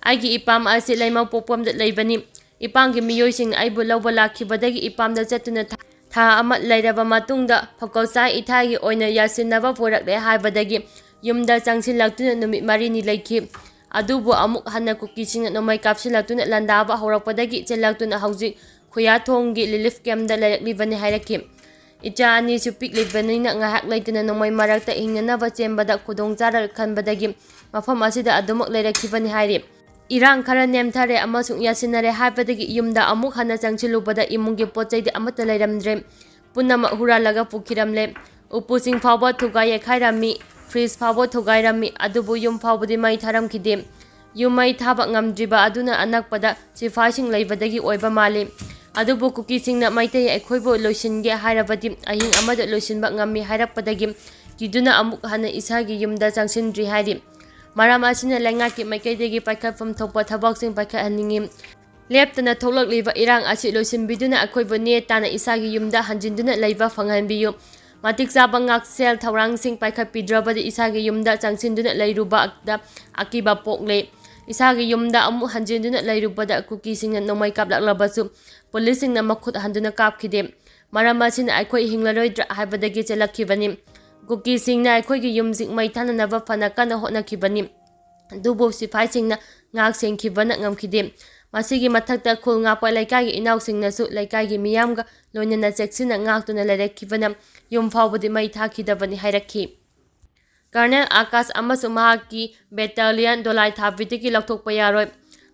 ꯑꯩꯒꯤ ꯏꯄꯥꯝ ꯑꯁꯤ ꯂꯩꯃ ꯄꯣꯛꯄꯝꯗ ꯂꯩꯕꯅꯤ꯫ ꯏꯄꯥꯝꯒꯤ ꯃꯤꯑꯣꯏꯁꯤꯡꯅ ꯑꯩꯕꯨ ꯂꯧꯕ ꯂꯥꯛꯈꯤꯕꯗꯒꯤ ꯏꯄꯥꯝꯗ ꯆꯠꯇꯨꯅ ꯊꯥ, ꯊꯥ ꯑꯃ ꯂꯩꯔꯕ ꯃꯇꯨꯡꯗ ꯐꯀꯣꯜꯁꯥꯏ ꯏꯊꯥꯏꯒꯤ ꯑꯣꯏꯅ ꯌꯥꯁꯤꯟꯅꯕ ꯄꯨꯔꯛꯂꯦ ꯍꯥꯏꯕꯗꯒꯤ ꯌꯨꯝꯗ ꯆꯪꯁꯤꯜꯂꯛꯇꯨꯅ ꯅꯨꯃꯤꯠ ꯃꯔꯤꯅꯤ ꯂꯩꯈꯤ꯫ ꯑꯗꯨꯕꯨ ꯑꯃꯨꯛ ꯍꯟꯅ ꯀꯨꯀꯤꯁꯤꯡꯅ ꯅꯣꯡꯃꯩ ꯀꯥꯞꯁꯤꯜꯂꯛꯇꯨꯅ ꯂꯥꯟꯗꯥꯕ ꯍꯧꯔꯛꯄꯗꯒꯤ ꯆꯦꯜꯂꯛꯇꯨꯅ ꯍꯧꯖꯤꯛ ꯈꯨꯌꯥꯊꯣꯡꯒꯤ relief camp ꯗ ꯂꯩꯔꯛꯂꯤꯕꯅꯤ ꯍꯥꯏꯔꯛꯈꯤ꯫ ꯏꯆꯥ ꯑꯅꯤꯁꯨ ꯄꯤꯛꯂꯤꯕꯅꯤꯅ ꯉꯥꯏꯍꯥꯛ ꯂꯩꯇꯅ ꯅꯣꯡꯃꯩ ꯃꯔꯛꯇ ꯍꯤꯡꯅꯅꯕ ꯆꯦꯟꯕꯗ ꯈꯨꯗꯣꯡ ꯆꯥꯔꯣꯏ ꯈꯟꯕꯗꯒꯤ ꯃꯐꯝ ꯑꯁꯤꯗ ꯑꯗꯨꯃꯛ ꯂꯩꯔꯛꯈꯤꯕꯅꯤ ꯍꯥꯏꯔꯤ꯫ ꯏꯔꯥꯡ ꯈꯔ ꯅꯦꯝꯊꯔꯦ ꯑꯃꯁꯨꯡ ꯌꯥꯁꯤꯟꯅꯔꯦ ꯍꯥꯏꯕꯗꯒꯤ ꯌꯨꯝꯗ ꯑꯃꯨꯛ ꯍꯟꯅ ꯆꯪꯁꯤꯜꯂꯨꯕꯗ ꯏꯃꯨꯡꯒꯤ ꯄꯣꯠ ꯆꯩꯗꯤ ꯑꯃꯠꯇ ꯂꯩꯔꯝꯗ꯭ꯔꯦ꯫ ꯄꯨꯝꯅꯃꯛ ꯍꯨꯔꯥꯜꯂꯒ ꯄꯨꯈꯤꯔꯝꯂꯦ꯫ ꯎꯄꯨꯁꯤꯡ ꯐꯥꯎꯕ ꯊꯨꯒꯥꯏ ꯌꯩꯈꯥꯏꯔꯝꯃꯤ, fridge ꯐꯥꯎꯕ ꯊꯨꯒꯥꯏꯔꯝꯃꯤ, ꯑꯗꯨꯕꯨ ꯌꯨꯝ ꯐꯥꯎꯕꯗꯤ ꯃꯩ ꯊꯥꯔꯝꯈꯤꯗꯦ꯫ ꯌꯨꯝ ꯃꯩ ꯊꯥꯕ ꯉꯝꯗ꯭ꯔꯤꯕ ꯑꯗꯨꯅ ꯑꯅꯛꯄꯗ ꯁꯤꯐꯥꯏꯁꯤꯡ ꯂꯩꯕꯗꯒꯤ ꯑꯣꯏꯕ ꯃꯥꯜꯂꯤ꯫ ꯑꯗꯨꯕꯨ ꯀꯨꯀꯤꯁꯤꯡꯅ ꯃꯩꯇꯩ ꯑꯩꯈꯣꯏꯕꯨ ꯂꯣꯏꯁꯤꯟꯒꯦ ꯍꯥꯏꯔꯕꯗꯤ ꯑꯍꯤꯡ ꯑꯃꯗ ꯂꯣꯏꯁꯤꯟꯕ ꯉꯝꯃꯤ ꯍꯥꯏꯔꯛꯄꯗꯒꯤ ꯀꯤꯗꯨꯅ ꯑꯃꯨꯛ ꯍꯟꯅ ꯏꯁꯥꯒꯤ ꯌꯨꯝꯗ ꯆꯪꯁꯤꯟꯗ꯭ꯔꯤ ꯍꯥꯏꯔꯤ꯫ ꯃꯔꯝ ꯑꯁꯤꯅ ꯂꯩꯉꯥꯛꯀꯤ ꯃꯥꯏꯀꯩꯗꯒꯤ ꯄꯥꯏꯈꯠꯐꯝ ꯊꯣꯛꯄ ꯊꯕꯛꯁꯤꯡ ꯄꯥꯏꯈꯠꯍꯟꯅꯤꯡꯏ꯫ ꯂꯦꯞꯇꯅ ꯊꯣꯛꯂꯛꯂꯤꯕ ꯏꯔꯥꯡ ꯑꯁꯤ ꯂꯣꯏꯁꯤꯟꯕꯤꯗꯨꯅ ꯑꯩꯈꯣꯏꯕꯨ ꯅꯦ ꯇꯥꯅ ꯏꯁꯥꯒꯤ ꯌꯨꯝꯗ ꯍꯟꯖꯤꯟꯗꯨꯅ ꯂꯩꯕ ꯐꯪꯍꯟꯕꯤꯌꯨ꯫ ꯃꯇꯤꯛ ꯆꯥꯕ ꯉꯥꯛꯁꯦꯜ ꯊꯧꯔꯥꯡꯁꯤꯡ ꯄꯥꯏꯈꯠꯄꯤꯗ꯭ꯔꯕꯗꯤ ꯏꯁꯥꯒꯤ ꯌꯨꯝꯗ ꯆꯪꯁꯤꯟꯗꯨꯅ ꯂꯩꯔꯨꯕꯗ ꯑꯀꯤꯕ ꯄꯣꯛꯂꯦ꯫ ꯏꯁꯥꯒꯤ ꯌꯨꯝꯗ ꯑꯃꯨꯛ ꯍꯟꯖꯤꯟꯗꯨꯅ ꯂꯩꯔꯨꯕꯗ ꯀꯨꯀꯤꯁꯤꯡꯅ ꯅꯣꯡꯃꯩ ꯀꯥꯞꯂꯛꯂꯕꯁꯨ ꯄꯨꯂꯤꯁꯁꯤꯡꯅ ꯃꯈꯨꯠ ꯍꯟꯗꯨꯅ ꯀꯥꯞꯈꯤꯗꯦ꯫ ꯃꯔꯝ ꯑꯁꯤꯅ ꯑꯩꯈꯣꯏ ꯍꯤꯡꯂꯔꯣꯏꯗ꯭ꯔꯥ ꯍꯥꯏꯕꯗꯒꯤ ꯆꯦꯜꯂꯛꯈꯤꯕꯅꯤ꯫ ꯀꯨꯀꯤꯁꯤꯡꯅ ꯑꯩꯈꯣꯏꯒꯤ ꯌꯨꯝꯁꯤꯡ ꯃꯩ ꯊꯥꯅꯅꯕ ꯐꯅ ꯀꯟꯅ ꯍꯣꯠꯅꯈꯤꯕꯅꯤ꯫ ꯑꯗꯨꯕꯨ ꯁꯤꯐꯥꯏꯁꯤꯡꯅ ꯉꯥꯛ ꯁꯦꯟꯈꯤꯕꯅ ꯉꯝꯈꯤꯗꯦ꯫ ꯃꯁꯤꯒꯤ ꯃꯊꯛꯇ ꯈꯨꯜ ꯉꯥꯛꯄ ꯂꯩꯀꯥꯏꯒꯤ ꯏꯅꯥꯎꯁꯤꯡꯅꯁꯨ ꯂꯩꯀꯥꯏꯒꯤ ꯃꯤꯌꯥꯝꯒ ꯂꯣꯏꯅꯅ ꯆꯦꯛꯁꯤꯟꯅ ꯉꯥꯛꯇꯨꯅ ꯂꯩꯔꯛꯈꯤꯕꯅ ꯌꯨꯝ ꯐꯥꯎꯕꯗꯤ ꯃꯩ ꯊꯥꯈꯤꯗꯕꯅꯤ ꯍꯥꯏꯔꯛꯈꯤ꯫ ꯀꯔꯅꯦꯜ ꯑꯥꯀꯥꯁ ꯑꯃꯁꯨꯡ ꯃꯍꯥꯛꯀꯤ battalion ꯗꯣꯂꯥꯏ ꯊꯥꯕꯤꯗꯒꯤ ꯂꯧꯊꯣꯛꯄ ꯌꯥꯔꯣꯏ꯫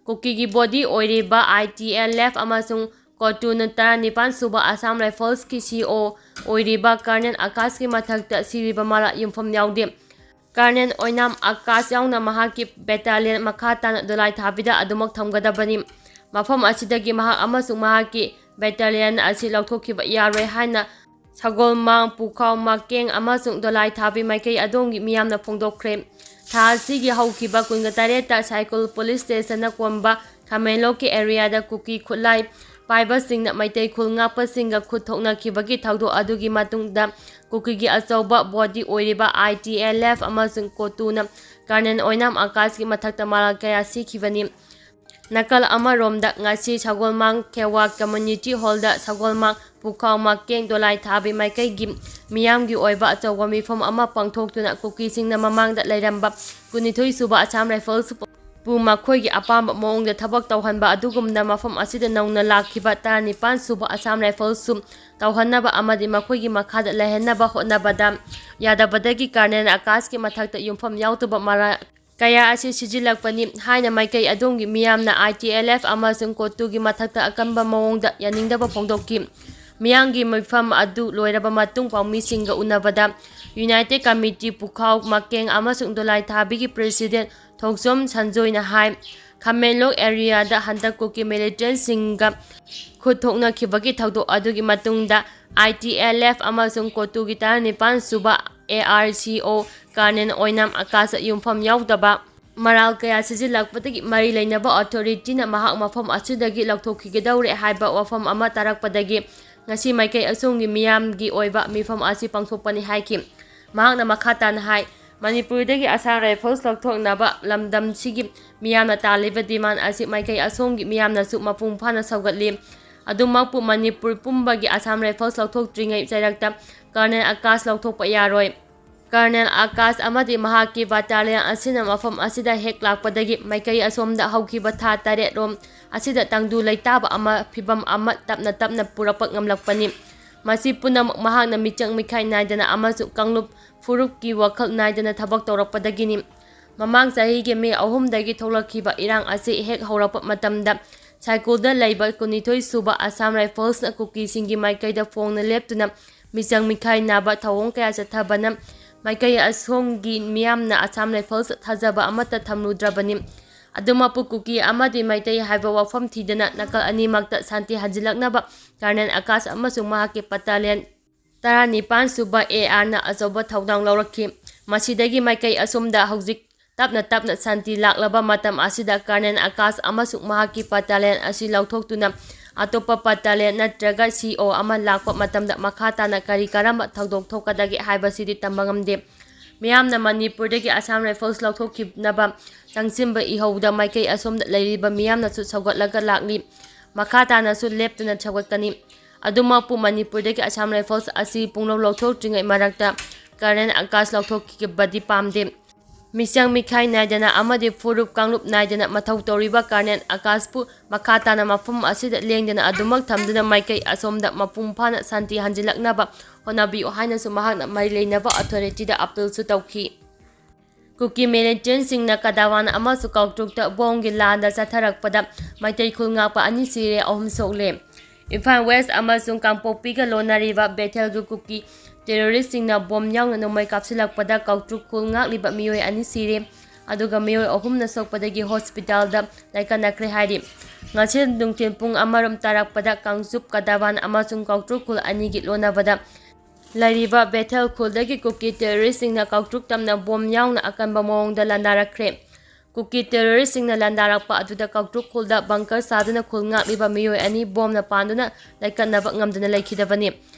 ꯀꯨꯀꯤꯒꯤ body ꯑꯣꯏꯔꯤꯕ I T L F ꯑꯃꯁꯨꯡ ꯀꯣꯇꯨꯅ ꯇꯔꯥꯅꯤꯄꯥꯟ ꯁꯨꯕ Assam Riflesꯀꯤ C O ꯑꯣꯏꯔꯤꯕ ꯀꯔꯅꯦꯜ ꯑꯥꯀꯥꯁꯀꯤ ꯃꯊꯛꯇ ꯁꯤꯔꯤꯕ ꯃꯔꯥ ꯌꯨꯝꯐꯝ ꯌꯥꯎꯗꯦ꯫ ꯀꯔꯅꯦꯜ ꯑꯣꯏꯅꯥꯝ ꯑꯥꯀꯥꯁ ꯌꯥꯎꯅ ꯃꯍꯥꯛꯀꯤ battalion ꯃꯈꯥ ꯇꯥꯅ ꯗꯣꯂꯥꯏ ꯊꯥꯕꯤꯗ ꯑꯗꯨꯃꯛ ꯊꯝꯒꯗꯕꯅꯤ꯫ ꯃꯐꯝ ꯑꯁꯤꯗꯒꯤ ꯃꯍꯥꯛ ꯑꯃꯁꯨꯡ ꯃꯍꯥꯛꯀꯤ battalion ꯑꯁꯤ ꯂꯧꯊꯣꯛꯈꯤꯕ ꯌꯥꯔꯣꯏ ꯍꯥꯏꯅ ꯁꯒꯣꯜꯃꯥꯡ, ꯄꯨꯈꯥꯎ, ꯃꯥꯀꯦꯡ ꯑꯃꯁꯨꯡ ꯗꯣꯂꯥꯏ ꯊꯥꯕꯤ ꯃꯥꯏꯀꯩ ꯑꯗꯣꯝꯒꯤ ꯃꯤꯌꯥꯝꯅ ꯐꯣꯡꯗꯣꯛꯈ꯭ꯔꯦ꯫ ꯊꯥ ꯑꯁꯤꯒꯤ ꯍꯧꯈꯤꯕ ꯀꯨꯟꯒ ꯇꯔꯦꯠꯇ ꯁꯥꯏꯀꯨꯜ police stationꯅ ꯀꯣꯟꯕ ꯈꯥꯃꯦꯟꯂꯣꯛꯀꯤ areaꯗ ꯀꯨꯀꯤ ꯈꯨꯠꯂꯥꯏ ꯄꯥꯏꯕꯁꯤꯡꯅ ꯃꯩꯇꯩ ꯈꯨꯜ ꯉꯥꯛꯄꯁꯤꯡꯒ ꯈꯨꯠ ꯊꯣꯛꯅꯈꯤꯕꯒꯤ ꯊꯧꯗꯣꯛ ꯑꯗꯨꯒꯤ ꯃꯇꯨꯡꯗ ꯀꯨꯀꯤꯒꯤ ꯑꯆꯧꯕ body ꯑꯣꯏꯔꯤꯕ I T L F ꯑꯃꯁꯨꯡ ꯀꯣꯇꯨꯅ ꯀꯔꯅꯦꯜ ꯑꯣꯏꯅꯥꯝ ꯑꯥꯀꯥꯁꯀꯤ ꯃꯊꯛꯇ ꯃꯔꯥꯜ ꯀꯌꯥ ꯁꯤꯈꯤꯕꯅꯤ꯫ ꯅꯥꯀꯜ ꯑꯃꯔꯣꯝꯗ, ꯉꯁꯤ ꯁꯒꯣꯜꯃꯥꯡ ꯈꯦꯋꯥ ꯀꯝꯃ꯭ꯌꯨꯅꯤꯇꯤ ꯍꯣꯜꯗ ꯁꯒꯣꯜꯃꯥꯡ, ꯄꯨꯈꯥꯎ, ꯃꯀꯦꯡ, ꯗꯣꯂꯥꯏ ꯊꯥꯕꯤ ꯃꯥꯏꯀꯩꯒꯤ ꯃꯤꯌꯥꯝꯒꯤ ꯑꯣꯏꯕ ꯑꯆꯧꯕ ꯃꯤꯐꯝ ꯑꯃ ꯄꯥꯡꯊꯣꯛꯇꯨꯅ ꯀꯨꯀꯤꯁꯤꯡꯅ ꯃꯃꯥꯡꯗ ꯂꯩꯔꯝꯕ ꯀꯨꯟꯅꯤꯊꯣꯏ ꯁꯨꯕ ꯑꯁꯥꯝ ꯔꯥꯏꯐꯜꯁ ꯄꯨ ꯃꯈꯣꯏꯒꯤ ꯑꯄꯥꯝꯕ ꯃꯑꯣꯡꯗ ꯊꯕꯛ ꯇꯧꯍꯟꯕ, ꯑꯗꯨꯒꯨꯝꯅ ꯃꯐꯝ ꯑꯁꯤꯗ ꯅꯧꯅ ꯂꯥꯛꯈꯤꯕ ꯇꯔꯥꯅꯤꯄꯥꯟ ꯁꯨꯕ ꯑꯁꯥꯝ ꯔꯥꯏꯐꯜꯁꯁꯨ ꯇꯧꯍꯟꯅꯕ ꯑꯃꯗꯤ ꯃꯈꯣꯏꯒꯤ ꯃꯈꯥꯗ ꯂꯩꯍꯟꯅꯕ ꯍꯣꯠꯅꯕꯗ ꯌꯥꯗꯕꯗꯒꯤ ꯀꯔꯅꯦꯜ ꯑꯀꯥꯁꯀꯤ ꯃꯊꯛꯇ ꯌꯨꯝꯐꯝ ꯌꯥꯎꯗꯕ ꯃꯔꯥꯜ ꯀꯌꯥ ꯑꯁꯤ ꯁꯤꯖꯤꯜꯂꯛꯄꯅꯤ ꯍꯥꯏꯅ ꯃꯥꯏꯀꯩ ꯑꯗꯣꯝꯒꯤ ꯃꯤꯌꯥꯝꯅ ꯑꯥꯏ ꯇꯤ ꯑꯦꯜ ꯑꯦꯐ ꯑꯃꯁꯨꯡ ꯀꯣꯇꯨꯒꯤ ꯃꯊꯛꯇ ꯑꯀꯟꯕ ꯃꯑꯣꯡꯗ ꯌꯥꯅꯤꯡꯗꯕ ꯐꯣꯡꯗꯣꯛꯈꯤ꯫ ꯃꯤꯌꯥꯝꯒꯤ ꯃꯤꯐꯝ ꯑꯗꯨ ꯂꯣꯏꯔꯕ ꯃꯇꯨꯡ ꯄꯥꯎꯃꯤꯁꯤꯡꯒ ꯎꯅꯕꯗ ꯌꯨꯅꯥꯏꯇꯦꯗ ꯀꯃꯤꯇꯤ ꯄꯨꯈꯥꯎ, ꯃꯀꯦꯡ ꯑꯃꯁꯨꯡ ꯗꯣꯂꯥꯏ ꯊꯥꯕꯤꯒꯤ ꯄ꯭ꯔꯦꯁꯤꯗꯦꯟꯠ ꯊꯣꯡꯆꯣꯝ ꯁꯟꯖꯣꯏꯅ ꯍꯥꯏ, ꯈꯥꯃꯦꯟꯂꯣꯛ ꯑꯦꯔꯤꯌꯥꯗ ꯍꯟꯗꯛ ꯀꯨꯀꯤ ꯃꯤꯂꯤꯇꯦꯟꯠꯁꯤꯡꯒ ꯈꯨꯠ ꯊꯣꯛꯅꯈꯤꯕꯒꯤ ꯊꯧꯗꯣꯛ ꯑꯗꯨꯒꯤ ꯃꯇꯨꯡꯗ ꯑꯥꯏ ꯇꯤ ꯑꯦꯜ ꯑꯦꯐ ꯑꯃꯁꯨꯡ ꯀꯣꯇꯨꯒꯤ ꯇꯔꯥꯅꯤꯄꯥꯟ ꯁꯨꯕ ꯑꯦ ꯑꯥꯔ ꯁꯤ ꯑꯣ ꯀꯔꯅꯦꯜ ꯑꯣꯏꯅꯥꯝ ꯑꯀꯥꯁ ꯌꯨꯝꯐꯝ ꯌꯥꯎꯗꯕ ꯃꯔꯥꯜ ꯀꯌꯥ ꯁꯤꯖꯤꯜꯂꯛꯄꯗꯒꯤ ꯃꯔꯤ ꯂꯩꯅꯕ ꯑꯣꯊꯣꯔꯤꯇꯤꯅ ꯃꯍꯥꯛ ꯃꯐꯝ ꯑꯁꯤꯗꯒꯤ ꯂꯧꯊꯣꯛꯈꯤꯒꯗꯧꯔꯦ ꯍꯥꯏꯕ ꯋꯥꯐꯝ ꯑꯃ ꯇꯥꯔꯛꯄꯗꯒꯤ ꯉꯁꯤ ꯃꯥꯏꯀꯩ ꯑꯁꯣꯝꯒꯤ ꯃꯤꯌꯥꯝꯒꯤ ꯑꯣꯏꯕ ꯃꯤꯐꯝ ꯑꯁꯤ ꯄꯥꯡꯊꯣꯛꯄꯅꯤ ꯍꯥꯏꯈꯤ꯫ ꯃꯍꯥꯛꯅ ꯃꯈꯥ ꯇꯥꯅ ꯍꯥꯏ, ꯃꯅꯤꯄꯨꯔꯗꯒꯤ ꯑꯁꯥꯝ ꯔꯥꯏꯐꯜꯁ ꯂꯧꯊꯣꯛꯅꯕ ꯂꯝꯗꯝꯁꯤꯒꯤ ꯃꯤꯌꯥꯝꯅ ꯇꯥꯜꯂꯤꯕ ꯗꯤꯃꯥꯟ ꯑꯁꯤ ꯃꯥꯏꯀꯩ ꯑꯁꯣꯝꯒꯤ ꯃꯤꯌꯥꯝꯅꯁꯨ ꯃꯄꯨꯡ ꯐꯥꯅ ꯁꯧꯒꯠꯂꯤ꯫ ꯑꯗꯨꯃꯛꯄꯨ ꯃꯅꯤꯄꯨꯔ ꯄꯨꯝꯕꯒꯤ ꯑꯁꯥꯝ ꯔꯥꯏꯐꯜꯁ ꯂꯧꯊꯣꯛꯇ꯭ꯔꯤꯉꯩ ꯆꯩꯔꯛꯇ ꯀꯔꯅꯦꯜ ꯑꯀꯥꯁ ꯂꯧꯊꯣꯛꯄ ꯌꯥꯔꯣꯏ꯫ ꯀꯔꯅꯦꯜ ꯑꯀꯥꯁ ꯑꯃꯗꯤ ꯃꯍꯥꯛꯀꯤ ꯕꯠꯇꯥꯂꯤꯌꯟ ꯑꯁꯤꯅ ꯃꯐꯝ ꯑꯁꯤꯗ ꯍꯦꯛ ꯂꯥꯛꯄꯗꯒꯤ ꯃꯥꯏꯀꯩ ꯑꯁꯣꯝꯗ ꯍꯧꯈꯤꯕ ꯊꯥ ꯇꯔꯦꯠ ꯔꯣꯝ ꯑꯁꯤꯗ ꯇꯪꯗꯨ ꯂꯩꯇꯥꯕ ꯑꯃ, ꯐꯤꯚꯝ ꯑꯃ ꯇꯞꯅ ꯇꯞꯅ ꯄꯨꯔꯛꯄ ꯉꯝꯂꯛꯄꯅꯤ꯫ ꯃꯁꯤ ꯄꯨꯝꯅꯃꯛ ꯃꯍꯥꯛꯅ ꯃꯤꯆꯪ ꯃꯤꯈꯥꯏ ꯅꯥꯏꯗꯅ ꯑꯃꯁꯨꯡ ꯀꯥꯡꯂꯨꯞ ꯐꯨꯔꯨꯞꯀꯤ ꯋꯥꯈꯜ ꯅꯥꯏꯗꯅ ꯊꯕꯛ ꯇꯧꯔꯛꯄꯗꯒꯤꯅꯤ꯫ ꯃꯃꯥꯡ ꯆꯍꯤꯒꯤ ꯃꯦ ꯑꯍꯨꯝꯗꯒꯤ ꯊꯣꯛꯂꯛꯈꯤꯕ ꯏꯔꯥꯡ ꯑꯁꯤ ꯍꯦꯛ ꯍꯧꯔꯛꯄ ꯃꯇꯝꯗ ꯁꯥꯏꯀꯨꯜꯗ ꯂꯩꯕ ꯀꯨꯟꯅꯤꯊꯣꯏ ꯁꯨꯕ ꯑꯁꯥꯝ ꯔꯥꯏꯐꯜꯁꯅ ꯀꯨꯀꯤꯁꯤꯡꯒꯤ ꯃꯥꯏꯀꯩꯗ ꯐꯣꯡꯅ ꯂꯦꯞꯇꯨꯅ ꯃꯤꯆꯪ ꯃꯤꯈꯥꯏ ꯅꯥꯕ ꯊꯧꯑꯣꯡ ꯀꯌꯥ ꯆꯠꯊꯕꯅ ꯃꯥꯏꯀꯩ ꯑꯁꯣꯝꯒꯤ ꯃꯤꯌꯥꯝꯅ ꯑꯁꯥꯝ ꯔꯥꯏꯐꯜꯁ ꯊꯥꯖꯕ ꯑꯃꯠꯇ ꯊꯝꯂꯨꯗ꯭ꯔꯕꯅꯤ꯫ ꯑꯗꯨꯃꯛꯄꯨ ꯀꯨꯀꯤ ꯑꯃꯗꯤ ꯃꯩꯇꯩ ꯍꯥꯏꯕ ꯋꯥꯐꯝ ꯊꯤꯗꯅ ꯅꯥꯀꯜ ꯑꯅꯤꯃꯛꯇ ꯁꯥꯟꯇꯤ ꯍꯟꯖꯤꯜꯂꯛꯅꯕ ꯀꯔꯅꯦꯜ ꯑꯀꯥꯁ ꯑꯃꯁꯨꯡ ꯃꯍꯥꯛꯀꯤ ꯕꯠꯇꯥꯂꯤꯌꯟ ꯇꯔꯥꯅꯤꯄꯥꯟ ꯁꯨꯕ ꯑꯦ ꯑꯥꯔꯅ ꯑꯆꯧꯕ ꯊꯧꯗꯥꯡ ꯂꯧꯔꯛꯈꯤ꯫ ꯃꯁꯤꯗꯒꯤ ꯃꯥꯏꯀꯩ ꯑꯁꯣꯝꯗ ꯍꯧꯖꯤꯛ ꯇꯞꯅ ꯇꯞꯅ ꯁꯥꯟꯇꯤ ꯂꯥꯛꯂꯕ ꯃꯇꯝ ꯑꯁꯤꯗ ꯀꯔꯅꯦꯜ ꯑꯀꯥꯁ ꯑꯃꯁꯨꯡ ꯃꯍꯥꯛꯀꯤ ꯕꯠꯇꯥꯂꯤꯌꯟ ꯑꯁꯤ ꯂꯧꯊꯣꯛꯇꯨꯅ ꯑꯇꯣꯞꯄ ꯕꯠꯇꯥꯂꯤꯌꯟ ꯅꯠꯇ꯭ꯔꯒ ꯁꯤ ꯑꯣ ꯑꯃ ꯂꯥꯛꯄ ꯃꯇꯝꯗ ꯃꯈꯥ ꯇꯥꯅ ꯀꯔꯤ ꯀꯔꯝꯕ ꯊꯧꯗꯣꯛ ꯊꯣꯛꯀꯗꯒꯦ ꯍꯥꯏꯕꯁꯤꯗꯤ ꯇꯝꯕ ꯉꯝꯗꯦ꯫ ꯃꯤꯌꯥꯝꯅ ꯃꯅꯤꯄꯨꯔꯗꯒꯤ ꯑꯁꯥꯝ ꯔꯥꯏꯐꯜꯁ ꯂꯧꯊꯣꯛꯈꯤꯅꯕ ꯆꯪꯁꯤꯟꯕ ꯏꯍꯧꯗ ꯃꯥꯏꯀꯩ ꯑꯁꯣꯝꯗ ꯂꯩꯔꯤꯕ ꯃꯤꯌꯥꯝꯅꯁꯨ ꯁꯧꯒꯠꯂꯒ ꯂꯥꯛꯂꯤ꯫ ꯃꯈꯥ ꯇꯥꯅꯁꯨ ꯂꯦꯞꯇꯅ ꯁꯧꯒꯠꯀꯅꯤ꯫ ꯑꯗꯨꯃꯛꯄꯨ ꯃꯅꯤꯄꯨꯔꯗꯒꯤ ꯑꯁꯥꯝ ꯔꯥꯏꯐꯜꯁ ꯑꯁꯤ ꯄꯨꯡꯂꯧ ꯂꯧꯊꯣꯛꯇ꯭ꯔꯤꯉꯩ ꯃꯔꯛꯇ ꯀꯔꯅꯦꯜ ꯑꯀꯥꯁ ꯂꯧꯊꯣꯛꯈꯤꯕꯗꯤ ꯄꯥꯝꯗꯦ꯫ ꯃꯤꯆꯪ ꯃꯤꯈꯥꯏ ꯅꯥꯏꯗꯅ ꯑꯃꯗꯤ ꯐꯨꯔꯨꯞ ꯀꯥꯡꯂꯨꯞ ꯅꯥꯏꯗꯅ ꯃꯊꯧ ꯇꯧꯔꯤꯕ ꯀꯔꯅꯦꯜ ꯑꯀꯥꯁꯄꯨ ꯃꯈꯥ ꯇꯥꯅ ꯃꯐꯝ ꯑꯁꯤꯗ ꯂꯦꯡꯗꯅ ꯑꯗꯨꯃꯛ ꯊꯝꯗꯨꯅ ꯃꯥꯏꯀꯩ ꯑꯁꯣꯝꯗ ꯃꯄꯨꯡ ꯐꯥꯅ ꯁꯥꯟꯇꯤ ꯍꯟꯖꯤꯜꯂꯛꯅꯕ ꯍꯣꯠꯅꯕꯤꯌꯨ ꯍꯥꯏꯅꯁꯨ ꯃꯍꯥꯛꯅ ꯃꯔꯤ ꯂꯩꯅꯕ ꯑꯣꯊꯣꯔꯤꯇꯤꯗ ꯑꯄꯤꯜꯁꯨ ꯇꯧꯈꯤ꯫ ꯀꯨꯀꯤ ꯃꯤꯂꯤꯇꯦꯟꯠꯁꯤꯡꯅ ꯀꯗꯥꯋꯥꯟ ꯑꯃꯁꯨꯡ ꯀꯥꯎꯇ꯭ꯔꯨꯛꯇ ꯕꯣꯝꯒꯤ ꯂꯥꯟꯗ ꯆꯠꯊꯔꯛꯄꯗ ꯃꯩꯇꯩ ꯈꯨꯜ ꯉꯥꯛꯄ ꯑꯅꯤ ꯁꯤꯔꯦ, ꯑꯍꯨꯝ ꯁꯣꯛꯂꯦ꯫ ꯏꯝꯐꯥꯜ ꯋꯦꯁ ꯑꯃꯁꯨꯡ ꯀꯥꯡꯄꯣꯛꯄꯤꯒ ꯂꯣꯟꯅꯔꯤꯕ ꯕꯦꯊꯦꯜꯒꯤ ꯀꯨꯀꯤ ꯇꯦꯔꯣꯔꯤꯁꯁꯤꯡꯅ ꯕꯣꯝ ꯌꯥꯎꯅ ꯅꯣꯡꯃꯩ ꯀꯥꯞꯁꯤꯜꯂꯛꯄꯗ ꯀꯥꯎꯇ꯭ꯔꯨꯛ ꯈꯨꯜ ꯉꯥꯛꯂꯤꯕ ꯃꯤꯑꯣꯏ ꯑꯅꯤ ꯁꯤꯔꯦ, ꯑꯗꯨꯒ ꯃꯤꯑꯣꯏ ꯑꯍꯨꯝꯅ ꯁꯣꯛꯄꯗꯒꯤ ꯍꯣꯁꯄꯤꯇꯥꯜꯗ ꯂꯥꯏꯀꯠꯅꯈ꯭ꯔꯦ ꯍꯥꯏꯔꯤ꯫ ꯉꯁꯤ ꯅꯨꯡꯊꯤꯜ ꯄꯨꯡ ꯑꯃꯔꯣꯝ ꯇꯥꯔꯛꯄꯗ ꯀꯥꯡꯆꯨꯞ, ꯀꯗꯥꯋꯥꯟ ꯑꯃꯁꯨꯡ ꯀꯥꯎꯇ꯭ꯔꯨꯛ ꯈꯨꯜ ꯑꯅꯤꯒꯤ ꯂꯣꯟꯅꯕꯗ ꯂꯩꯔꯤꯕ ꯕꯦꯊꯦꯜ ꯈꯨꯜꯗꯒꯤ ꯀꯨꯀꯤ ꯇꯦꯔꯣꯔꯤꯁꯁꯤꯡꯅ ꯀꯥꯎꯇ꯭ꯔꯨꯛ ꯇꯝꯅ ꯕꯣꯝ ꯌꯥꯎꯅ ꯑꯀꯟꯕ ꯃꯑꯣꯡꯗ ꯂꯥꯟꯗꯥꯔꯛꯈ꯭ꯔꯦ꯫ ꯀꯨꯀꯤ ꯇꯦꯔꯣꯔꯤꯁꯁꯤꯡꯅ ꯂꯥꯟꯗꯥꯔꯛꯄ ꯑꯗꯨꯗ ꯀꯥꯎꯇ꯭ꯔꯨꯛ ꯈꯨꯜꯗ ꯕꯪꯀꯔ ꯁꯥꯗꯨꯅ ꯈꯨꯜ ꯉꯥꯛꯂꯤꯕ ꯃꯤꯑꯣꯏ ꯑꯅꯤ ꯕꯣꯝꯅ ꯄꯥꯟꯗꯨꯅ ꯂꯥꯏꯀꯠꯅꯕ ꯉꯝꯗꯅ ꯂꯩꯈꯤꯗꯕꯅꯤ꯫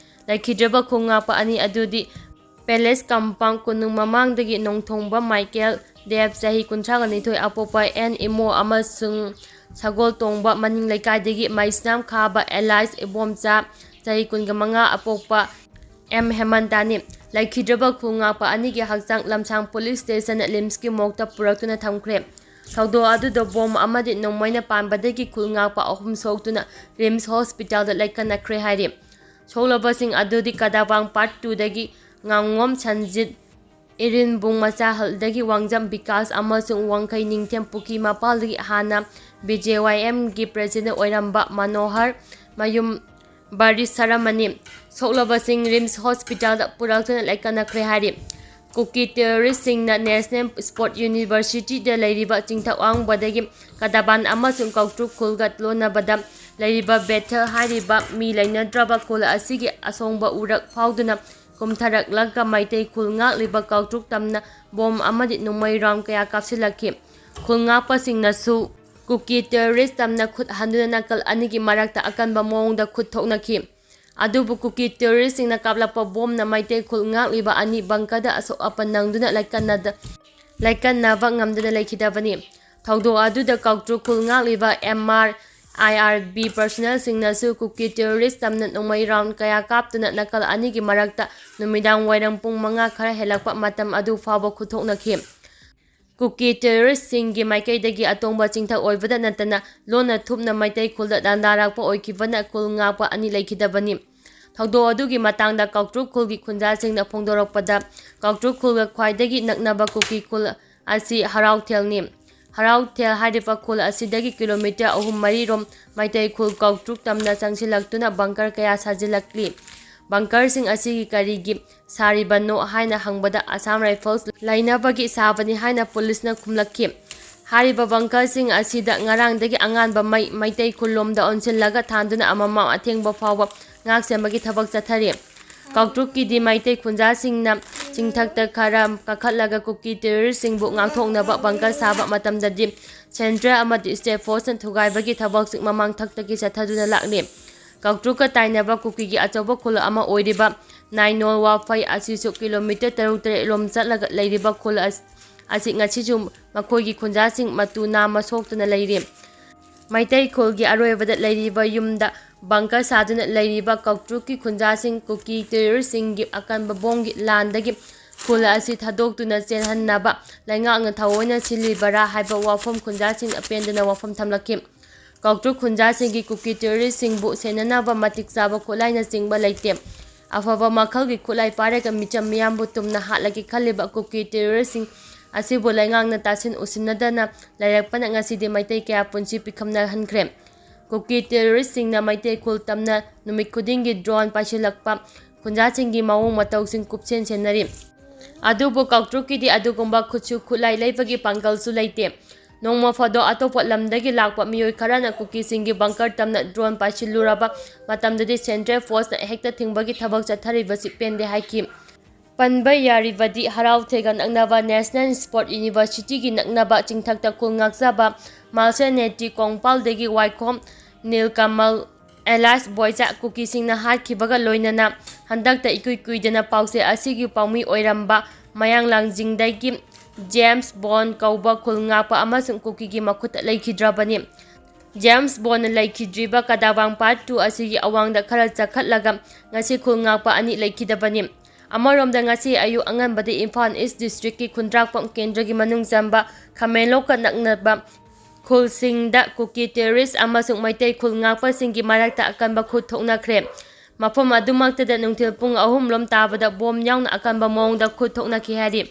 ꯂꯩꯈꯤꯗ꯭ꯔꯕ ꯈꯨꯜ ꯉꯥꯛꯄ ꯑꯅꯤ ꯑꯗꯨꯗꯤ ꯄꯦꯂꯦꯁ ꯀꯝꯄꯥꯎꯟ ꯀꯣꯅꯨꯡ ꯃꯃꯥꯡꯗꯒꯤ ꯅꯣꯡꯊꯣꯡꯕ ꯃꯥꯏꯀꯦꯜ ꯗꯦꯕ, ꯆꯍꯤ ꯀꯨꯟꯊ꯭ꯔꯥꯒ ꯅꯤꯊꯣꯏ, ꯑꯄꯣꯛꯄ ꯑꯦꯟ ꯏꯃꯣ ꯑꯃꯁꯨꯡ ꯁꯒꯣꯜ ꯇꯣꯡꯕ ꯃꯅꯤꯡ ꯂꯩꯀꯥꯏꯗꯒꯤ ꯃꯩꯁꯅꯥꯝ ꯈꯥꯕ ꯑꯦꯂꯥꯏꯁ ꯏꯕꯣꯝꯆꯥ, ꯆꯍꯤ ꯀꯨꯟꯒ ꯃꯉꯥ, ꯑꯄꯣꯛꯄ ꯑꯦꯝ ꯍꯦꯃꯟꯇꯥꯅꯤ꯫ ꯂꯩꯈꯤꯗ꯭ꯔꯕ ꯈꯨꯜ ꯉꯥꯛꯄ ꯑꯅꯤꯒꯤ ꯍꯛꯆꯥꯡ ꯂꯝꯁꯥꯡ ꯄꯨꯂꯤꯁ ꯁ꯭ꯇꯦꯁꯟ ꯔꯤꯝꯁꯀꯤ ꯃꯣꯔꯒꯇ ꯄꯨꯔꯛꯇꯨꯅ ꯊꯝꯈ꯭ꯔꯦ꯫ ꯊꯧꯗꯣꯛ ꯑꯗꯨꯗ ꯕꯣꯝ ꯑꯃꯗꯤ ꯅꯣꯡꯃꯩꯅ ꯄꯥꯟꯕꯗꯒꯤ ꯈꯨꯜ ꯉꯥꯛꯄ ꯑꯍꯨꯝ ꯁꯣꯛꯇꯨꯅ ꯔꯤꯝꯁ ꯍꯣꯁꯄꯤꯇꯥꯜꯗ ꯂꯥꯏꯀꯠꯅꯈ꯭ꯔꯦ ꯍꯥꯏꯔꯤ꯫ ꯁꯣꯛꯂꯕꯁꯤꯡ ꯑꯗꯨꯗꯤ ꯀꯗꯥꯕꯥꯡ ꯄꯥꯔꯠ ꯇꯨꯗꯒꯤ ꯉꯥꯉꯣꯝ ꯁꯟꯖꯤꯠ, ꯏꯔꯤꯟꯕꯨꯡ ꯃꯆꯥꯍꯜꯗꯒꯤ ꯋꯥꯡꯖꯝ ꯕꯤꯀꯥꯁ ꯑꯃꯁꯨꯡ ꯋꯥꯡꯈꯩ ꯅꯤꯡꯊꯦꯝ ꯄꯨꯈ꯭ꯔꯤ ꯃꯄꯥꯜꯗꯒꯤ ꯍꯥꯟꯅ ꯕꯤ ꯖꯦ ꯋꯥꯏ ꯑꯦꯝꯒꯤ ꯄ꯭ꯔꯦꯁꯤꯗꯦꯟ ꯑꯣꯏꯔꯝꯕ ꯃꯅꯣꯍꯔ ꯃꯌꯨꯝ ꯕꯥꯔꯤꯁ ꯁꯔꯃꯅꯤ꯫ ꯁꯣꯛꯂꯕꯁꯤꯡ ꯔꯤꯝꯁ ꯍꯣꯁꯄꯤꯇꯥꯜꯗ ꯄꯨꯔꯛꯇꯨꯅ ꯂꯥꯏꯀꯠꯅꯈ꯭ꯔꯦ ꯍꯥꯏꯔꯤ꯫ ꯀꯨꯀꯤ ꯇꯦꯔꯣꯔꯤꯁꯁꯤꯡꯅ ꯅꯦꯁꯅꯦꯜ ꯁ꯭ꯄꯣꯔꯠ ꯌꯨꯅꯤꯚꯔꯁꯤꯇꯤꯗ ꯂꯩꯔꯤꯕ ꯆꯤꯡꯊꯛ ꯋꯥꯡꯕꯗꯒꯤ ꯀꯗꯥꯕꯥꯟ ꯑꯃꯁꯨꯡ ꯀꯥꯎꯇ꯭ꯔꯨꯛ ꯈꯨꯜꯒ ꯂꯣꯟꯅꯕꯗ ꯂꯩꯔꯤꯕ ꯕꯦꯊꯦꯜ ꯍꯥꯏꯔꯤꯕ ꯃꯤ ꯂꯩꯅꯗ꯭ꯔꯕ ꯈꯨꯜ ꯑꯁꯤꯒꯤ ꯑꯁꯣꯡꯕ ꯎꯔꯛ ꯐꯥꯎꯗꯨꯅ ꯀꯨꯝꯊꯔꯛꯂꯒ ꯃꯩꯇꯩ ꯈꯨꯜ ꯉꯥꯛꯂꯤꯕ ꯀꯥꯎꯇ꯭ꯔꯨꯛ ꯇꯝꯅ ꯕꯣꯝ ꯑꯃꯗꯤ ꯅꯣꯡꯃꯩ ꯔꯥꯎꯟ ꯀꯌꯥ ꯀꯥꯞꯁꯤꯜꯂꯛꯈꯤ꯫ ꯈꯨꯜ ꯉꯥꯛꯄꯁꯤꯡꯅꯁꯨ ꯀꯨꯀꯤ ꯇꯦꯔꯣꯔꯤꯁ ꯇꯝꯅ ꯈꯨꯠ ꯍꯟꯗꯨꯅ ꯅꯥꯀꯜ ꯑꯅꯤꯒꯤ ꯃꯔꯛꯇ ꯑꯀꯟꯕ ꯃꯑꯣꯡꯗ ꯈꯨꯠ ꯊꯣꯛꯅꯈꯤ꯫ ꯑꯗꯨꯕꯨ ꯀꯨꯀꯤ ꯇꯦꯔꯣꯔꯤꯁꯁꯤꯡꯅ ꯀꯥꯞꯂꯛꯄ ꯕꯣꯝꯅ ꯃꯩꯇꯩ ꯈꯨꯜ ꯉꯥꯛꯂꯤꯕ ꯑꯅꯤ ꯕꯪꯀꯔꯗ ꯑꯁꯣꯛ ꯑꯄꯟ ꯅꯪꯗꯨꯅ ꯂꯥꯏꯀꯠꯅꯗ-, ꯂꯥꯏꯀꯠꯅꯕ ꯉꯝꯗꯅ ꯂꯩꯈꯤꯗꯕꯅꯤ꯫ ꯊꯧꯗꯣꯛ ꯑꯗꯨꯗ ꯀꯥꯎꯇ꯭ꯔꯨ ꯈꯨꯜ ꯉꯥꯛꯂꯤꯕ ꯑꯦꯝ ꯑꯥꯔ ꯑꯥꯏ ꯑꯥꯔ ꯕꯤ ꯄꯔꯁꯣꯅꯦꯜꯁꯤꯡꯅꯁꯨ ꯀꯨꯀꯤ ꯇꯦꯔꯣꯔꯤꯁ ꯇꯝꯅ ꯅꯣꯡꯃꯩ ꯔꯥꯎꯟ ꯀꯌꯥ ꯀꯥꯞꯇꯨꯅ ꯅꯥꯀꯜ ꯑꯅꯤꯒꯤ ꯃꯔꯛꯇ ꯅꯨꯃꯤꯗꯥꯡ ꯋꯥꯏꯔꯝ ꯄꯨꯡ ꯃꯉꯥ ꯈꯔ ꯍꯦꯜꯂꯛꯄ ꯃꯇꯝ ꯑꯗꯨ ꯐꯥꯎꯕ ꯈꯨꯠꯊꯣꯛꯅꯈꯤ꯫ ꯀꯨꯀꯤ ꯇꯦꯔꯣꯔꯤꯁꯁꯤꯡꯒꯤ ꯃꯥꯏꯀꯩꯗꯒꯤ ꯑꯇꯣꯡꯕ ꯆꯤꯡꯊꯛ ꯑꯣꯏꯕꯗ ꯅꯠꯇꯅ ꯂꯣꯟꯅ ꯊꯨꯞꯅ ꯃꯩꯇꯩ ꯈꯨꯜꯗ ꯂꯥꯟꯗꯥꯔꯛꯄ ꯑꯣꯏꯈꯤꯕꯅ ꯈꯨꯜ ꯉꯥꯛꯄ ꯑꯅꯤ ꯂꯩꯈꯤꯗꯕꯅꯤ꯫ ꯊꯧꯗꯣꯛ ꯑꯗꯨꯒꯤ ꯃꯇꯥꯡꯗ ꯀꯥꯎꯇ꯭ꯔꯨ ꯈꯨꯜꯒꯤ ꯈꯨꯟꯖꯥꯁꯤꯡꯅ ꯐꯣꯡꯗꯣꯔꯛꯄꯗ, ꯀꯥꯎꯇ꯭ꯔꯨ ꯈꯨꯜꯒ ꯈ꯭ꯋꯥꯏꯗꯒꯤ ꯅꯛꯅꯕ ꯀꯨꯀꯤ ꯈꯨꯜ ꯑꯁꯤ ꯍꯔꯥꯎꯊꯦꯜꯅꯤ꯫ ꯍꯔꯥꯎꯊꯦꯜ ꯍꯥꯏꯔꯤꯕ ꯈꯨꯜ ꯑꯁꯤꯗꯒꯤ ꯀꯤꯂꯣꯃꯤꯇꯔ ꯑꯍꯨꯝ ꯃꯔꯤꯔꯣꯝ ꯃꯩꯇꯩ ꯈꯨꯜ ꯀꯥꯎꯇ꯭ꯔꯨꯛ ꯇꯝꯅ ꯆꯪꯁꯤꯜꯂꯛꯇꯨꯅ ꯕꯪꯀꯔ ꯀꯌꯥ ꯁꯥꯖꯤꯜꯂꯛꯂꯤ꯫ ꯕꯪꯀꯔꯁꯤꯡ ꯑꯁꯤꯒꯤ ꯀꯔꯤꯒꯤ ꯁꯥꯔꯤꯕꯅꯣ ꯍꯥꯏꯅ ꯍꯪꯕꯗ, ꯑꯁꯥꯝ ꯔꯥꯏꯐꯜꯁ ꯂꯩꯅꯕꯒꯤ ꯁꯥꯕꯅꯤ ꯍꯥꯏꯅ ꯄꯨꯂꯤꯁꯅ ꯈꯨꯝꯂꯛꯈꯤ꯫ ꯍꯥꯏꯔꯤꯕ ꯕꯪꯀꯔꯁꯤꯡ ꯑꯁꯤꯗ ꯉꯔꯥꯡꯗꯒꯤ ꯑꯉꯥꯟꯕ ꯃꯩ ꯃꯩꯇꯩ ꯈꯨꯜꯂꯣꯝꯗ ꯑꯣꯟꯁꯤꯜꯂꯒ ꯊꯥꯟꯗꯨꯅ ꯑꯃꯃꯝ ꯑꯊꯦꯡꯕ ꯐꯥꯎꯕ ꯉꯥꯛ ꯁꯦꯟꯕꯒꯤ ꯊꯕꯛ ꯆꯠꯊꯔꯤ꯫ ꯀꯥꯎꯇ꯭ꯔꯨꯛꯀꯤꯗꯤ ꯃꯩꯇꯩ ꯈꯨꯟꯖꯥꯁꯤꯡꯅ ꯆꯤꯡꯊꯛꯇ ꯈꯔ ꯀꯥꯈꯠꯂꯒ ꯀꯨꯀꯤ ꯇꯦꯔꯣꯔꯤꯁꯁꯤꯡꯕꯨ ꯉꯥꯛꯊꯣꯛꯅꯕ ꯕꯪꯀꯔ ꯁꯥꯕ ꯃꯇꯝꯗꯗꯤ ꯁꯦꯟꯇ꯭ꯔꯦꯜ ꯑꯃꯗꯤ ꯁ꯭ꯇꯦꯠ ꯐꯣꯔꯁꯅ ꯊꯨꯒꯥꯏꯕꯒꯤ ꯊꯕꯛꯁꯤꯡ ꯃꯃꯥꯡ ꯊꯛꯇꯒꯤ ꯆꯠꯊꯗꯨꯅ ꯂꯥꯛꯂꯤ꯫ ꯀꯥꯎꯇ꯭ꯔꯨꯛꯀ ꯇꯥꯏꯅꯕ ꯀꯨꯀꯤꯒꯤ ꯑꯆꯧꯕ ꯈꯨꯜ ꯑꯃ ꯑꯣꯏꯔꯤꯕ ꯅꯥꯏꯅꯣꯜ ꯋꯥꯐꯩ ꯑꯁꯤꯁꯨ ꯀꯤꯂꯣꯃꯤꯇꯔ ꯇꯔꯨꯛ ꯇꯔꯦꯠ ꯂꯣꯝ ꯆꯠꯂꯒ ꯂꯩꯔꯤꯕ ꯈꯨꯜ ꯑꯁ-, ꯑꯁꯤ ꯉꯁꯤꯁꯨ ꯃꯈꯣꯏꯒꯤ ꯈꯨꯟꯖꯥꯁꯤꯡ ꯃꯇꯨ ꯅꯥꯝꯃ ꯁꯣꯛꯇꯨꯅ ꯂꯩꯔꯤ꯫ ꯃꯩꯇꯩ ꯈꯨꯜꯒꯤ ꯑꯔꯣꯏꯕꯗ ꯂꯩꯔꯤꯕ ꯌꯨꯝꯗ ꯕꯪꯀꯔ ꯁꯥꯗꯨꯅ ꯂꯩꯔꯤꯕ ꯀꯥꯎꯇ꯭ꯔꯨꯛꯀꯤ ꯈꯨꯟꯖꯥꯁꯤꯡ ꯀꯨꯀꯤ ꯇꯦꯔꯣꯔꯤꯁꯁꯤꯡꯒꯤ ꯑꯀꯟꯕ ꯕꯣꯝꯒꯤ ꯂꯥꯟꯗꯒꯤ ꯈꯨꯜ ꯑꯁꯤ ꯊꯥꯗꯣꯛꯇꯨꯅ ꯆꯦꯟꯍꯟꯅꯕ ꯂꯩꯉꯥꯛꯅ ꯊꯑꯣꯏꯅ ꯁꯤꯜꯂꯤꯕꯔꯥ ꯍꯥꯏꯕ ꯋꯥꯐꯝ ꯈꯨꯟꯖꯥꯁꯤꯡꯅ ꯄꯦꯟꯗꯅ ꯋꯥꯐꯝ ꯊꯝꯂꯛꯈꯤ꯫ ꯀꯥꯎꯇ꯭ꯔꯨꯛ ꯈꯨꯟꯖꯥꯁꯤꯡꯒꯤ ꯀꯨꯀꯤ ꯇꯦꯔꯣꯔꯤꯁꯁꯤꯡꯕꯨ ꯁꯦꯟꯅꯅꯕ ꯃꯇꯤꯛ ꯆꯥꯕ ꯈꯨꯠꯂꯥꯏꯅꯆꯤꯡꯕ ꯂꯩꯇꯦ꯫ ꯑꯐꯕ ꯃꯈꯜꯒꯤ ꯈꯨꯠꯂꯥꯏ ꯄꯥꯏꯔꯒ ꯃꯤꯆꯝ ꯃꯤꯌꯥꯝꯕꯨ ꯇꯨꯝꯅ ꯍꯥꯠꯂꯒꯦ ꯈꯜꯂꯤꯕ ꯀꯨꯀꯤ ꯇꯦꯔꯣꯔꯤꯁꯁꯤꯡ ꯑꯁꯤꯕꯨ ꯂꯩꯉꯥꯛꯅ ꯇꯥꯁꯤꯟ ꯎꯁꯤꯟꯅꯗꯅ ꯂꯩꯔꯛꯄꯅ ꯉꯁꯤꯗꯤ ꯃꯩꯇꯩ ꯀꯌꯥ ꯄꯨꯟꯁꯤ ꯄꯤꯈꯝꯅꯍꯟꯈ꯭ꯔꯦ꯫ ꯀꯨꯀꯤ ꯇꯦꯔꯣꯔꯤꯁꯁꯤꯡꯅ ꯃꯩꯇꯩ ꯈꯨꯜ ꯇꯝꯅ ꯅꯨꯃꯤꯠ ꯈꯨꯗꯤꯡꯒꯤ ꯗ꯭ꯔꯣꯟ ꯄꯥꯏꯁꯤꯜꯂꯛꯄ ꯈꯨꯟꯖꯥꯁꯤꯡꯒꯤ ꯃꯑꯣꯡ ꯃꯇꯧꯁꯤꯡ ꯀꯨꯞꯁꯦꯟ ꯁꯦꯟꯅꯔꯤ꯫ ꯑꯗꯨꯕꯨ ꯀꯥꯎꯇ꯭ꯔꯨꯛꯀꯤꯗꯤ ꯑꯗꯨꯒꯨꯝꯕ ꯈꯨꯠꯁꯨ ꯈꯨꯠꯂꯥꯏ ꯂꯩꯕꯒꯤ ꯄꯥꯡꯒꯜꯁꯨ ꯂꯩꯇꯦ꯫ ꯅꯣꯡꯃ ꯐꯥꯗꯣꯛ ꯑꯇꯣꯞꯄ ꯂꯝꯗꯒꯤ ꯂꯥꯛꯄ ꯃꯤꯑꯣꯏ ꯈꯔꯅ ꯀꯨꯀꯤꯁꯤꯡꯒꯤ ꯕꯪꯀꯔ ꯇꯝꯅ ꯗ꯭ꯔꯣꯟ ꯄꯥꯏꯁꯤꯜꯂꯨꯔꯕ ꯃꯇꯝꯗꯗꯤ ꯁꯦꯟꯇ꯭ꯔꯦꯜ ꯐꯣꯔꯁꯅ ꯍꯦꯛꯇ ꯊꯤꯡꯕꯒꯤ ꯊꯕꯛ ꯆꯠꯊꯔꯤꯕꯁꯤ ꯄꯦꯟꯗꯦ ꯍꯥꯏꯈꯤ꯫ ꯄꯟꯕ ꯌꯥꯔꯤꯕꯗꯤ ꯍꯔꯥꯎꯊꯦꯒ ꯅꯛꯅꯕ ꯅꯦꯁꯅꯦꯜ ꯁ꯭ꯄꯣꯔꯠ ꯌꯨꯅꯤꯚꯔꯁꯤꯇꯤꯒꯤ ꯅꯛꯅꯕ ꯆꯤꯡꯊꯛꯇ ꯈꯨꯜ ꯉꯥꯛꯆꯕ ꯃꯥꯔꯁꯦꯜ ꯅꯦꯇꯤ ꯀꯣꯡꯄꯥꯜꯗꯒꯤ ꯋꯥꯏꯈꯣꯝ ꯅꯤꯜꯀꯃꯜ ꯑꯦꯂꯥꯏꯁ ꯕꯣꯏꯆꯥ ꯀꯨꯀꯤꯁꯤꯡꯅ ꯍꯥꯠꯈꯤꯕꯒ ꯂꯣꯏꯅꯅ ꯍꯟꯗꯛꯇ ꯏꯀꯨꯏ ꯀꯨꯏꯗꯅ ꯄꯥꯎꯆꯦ ꯑꯁꯤꯒꯤ ꯄꯥꯎꯃꯤ ꯑꯣꯏꯔꯝꯕ ꯃꯌꯥꯡ ꯂꯥꯡꯖꯤꯡꯗꯒꯤ ꯖꯦꯝꯁ ꯕꯣꯟ ꯀꯧꯕ ꯈꯨꯜ ꯉꯥꯛꯄ ꯑꯃꯁꯨꯡ ꯀꯨꯀꯤꯒꯤ ꯃꯈꯨꯠꯇ ꯂꯩꯈꯤꯗ꯭ꯔꯕꯅꯤ꯫ ꯖꯦꯝꯁ ꯕꯣꯟꯅ ꯂꯩꯈꯤꯗ꯭ꯔꯤꯕ ꯀꯗꯥꯋꯥꯡ ꯄꯥꯠ ꯇꯨ ꯑꯁꯤꯒꯤ ꯑꯋꯥꯡꯗ ꯈꯔ ꯆꯈꯠꯂꯒ ꯉꯁꯤ ꯈꯨꯜ ꯉꯥꯛꯄ ꯑꯅꯤ ꯂꯩꯈꯤꯗꯕꯅꯤ꯫ ꯑꯃꯔꯣꯝꯗ ꯉꯁꯤ ꯑꯌꯨꯛ ꯑꯉꯟꯕꯗ ꯏꯝꯐꯥꯜ ꯏꯁ ꯗꯤꯁꯇ꯭ꯔꯤꯛꯀꯤ ꯈꯨꯟꯗ꯭ꯔꯥꯛꯄꯝ ꯀꯦꯟꯗ꯭ꯔꯒꯤ ꯃꯅꯨꯡ ꯆꯟꯕ ꯈꯥꯃꯦꯟꯂꯣꯛꯀ ꯅꯛꯅꯕ ꯈꯨꯜꯁꯤꯡꯗ ꯀꯨꯀꯤ ꯇꯦꯔꯣꯔꯤꯁ ꯑꯃꯁꯨꯡ ꯃꯩꯇꯩ ꯈꯨꯜ ꯉꯥꯛꯄꯁꯤꯡꯒꯤ ꯃꯔꯛꯇ ꯑꯀꯟꯕ ꯈꯨꯠ ꯊꯣꯛꯅꯈ꯭ꯔꯦ꯫ ꯃꯐꯝ ꯑꯗꯨꯃꯛꯇꯗ ꯅꯨꯡꯊꯤꯜ ꯄꯨꯡ ꯑꯍꯨꯝ ꯂꯣꯝ ꯇꯥꯕꯗ ꯕꯣꯝ ꯌꯥꯎꯅ ꯑꯀꯟꯕ ꯃꯑꯣꯡꯗ ꯈꯨꯠ ꯊꯣꯛꯅꯈꯤ ꯍꯥꯏꯔꯤ꯫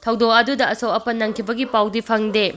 ꯊꯧꯗꯣꯛ ꯑꯗꯨꯗ ꯑꯁꯣꯛ ꯑꯄꯟ ꯅꯪꯈꯤꯕꯒꯤ ꯄꯥꯎꯗꯤ ꯐꯪꯗꯦ꯫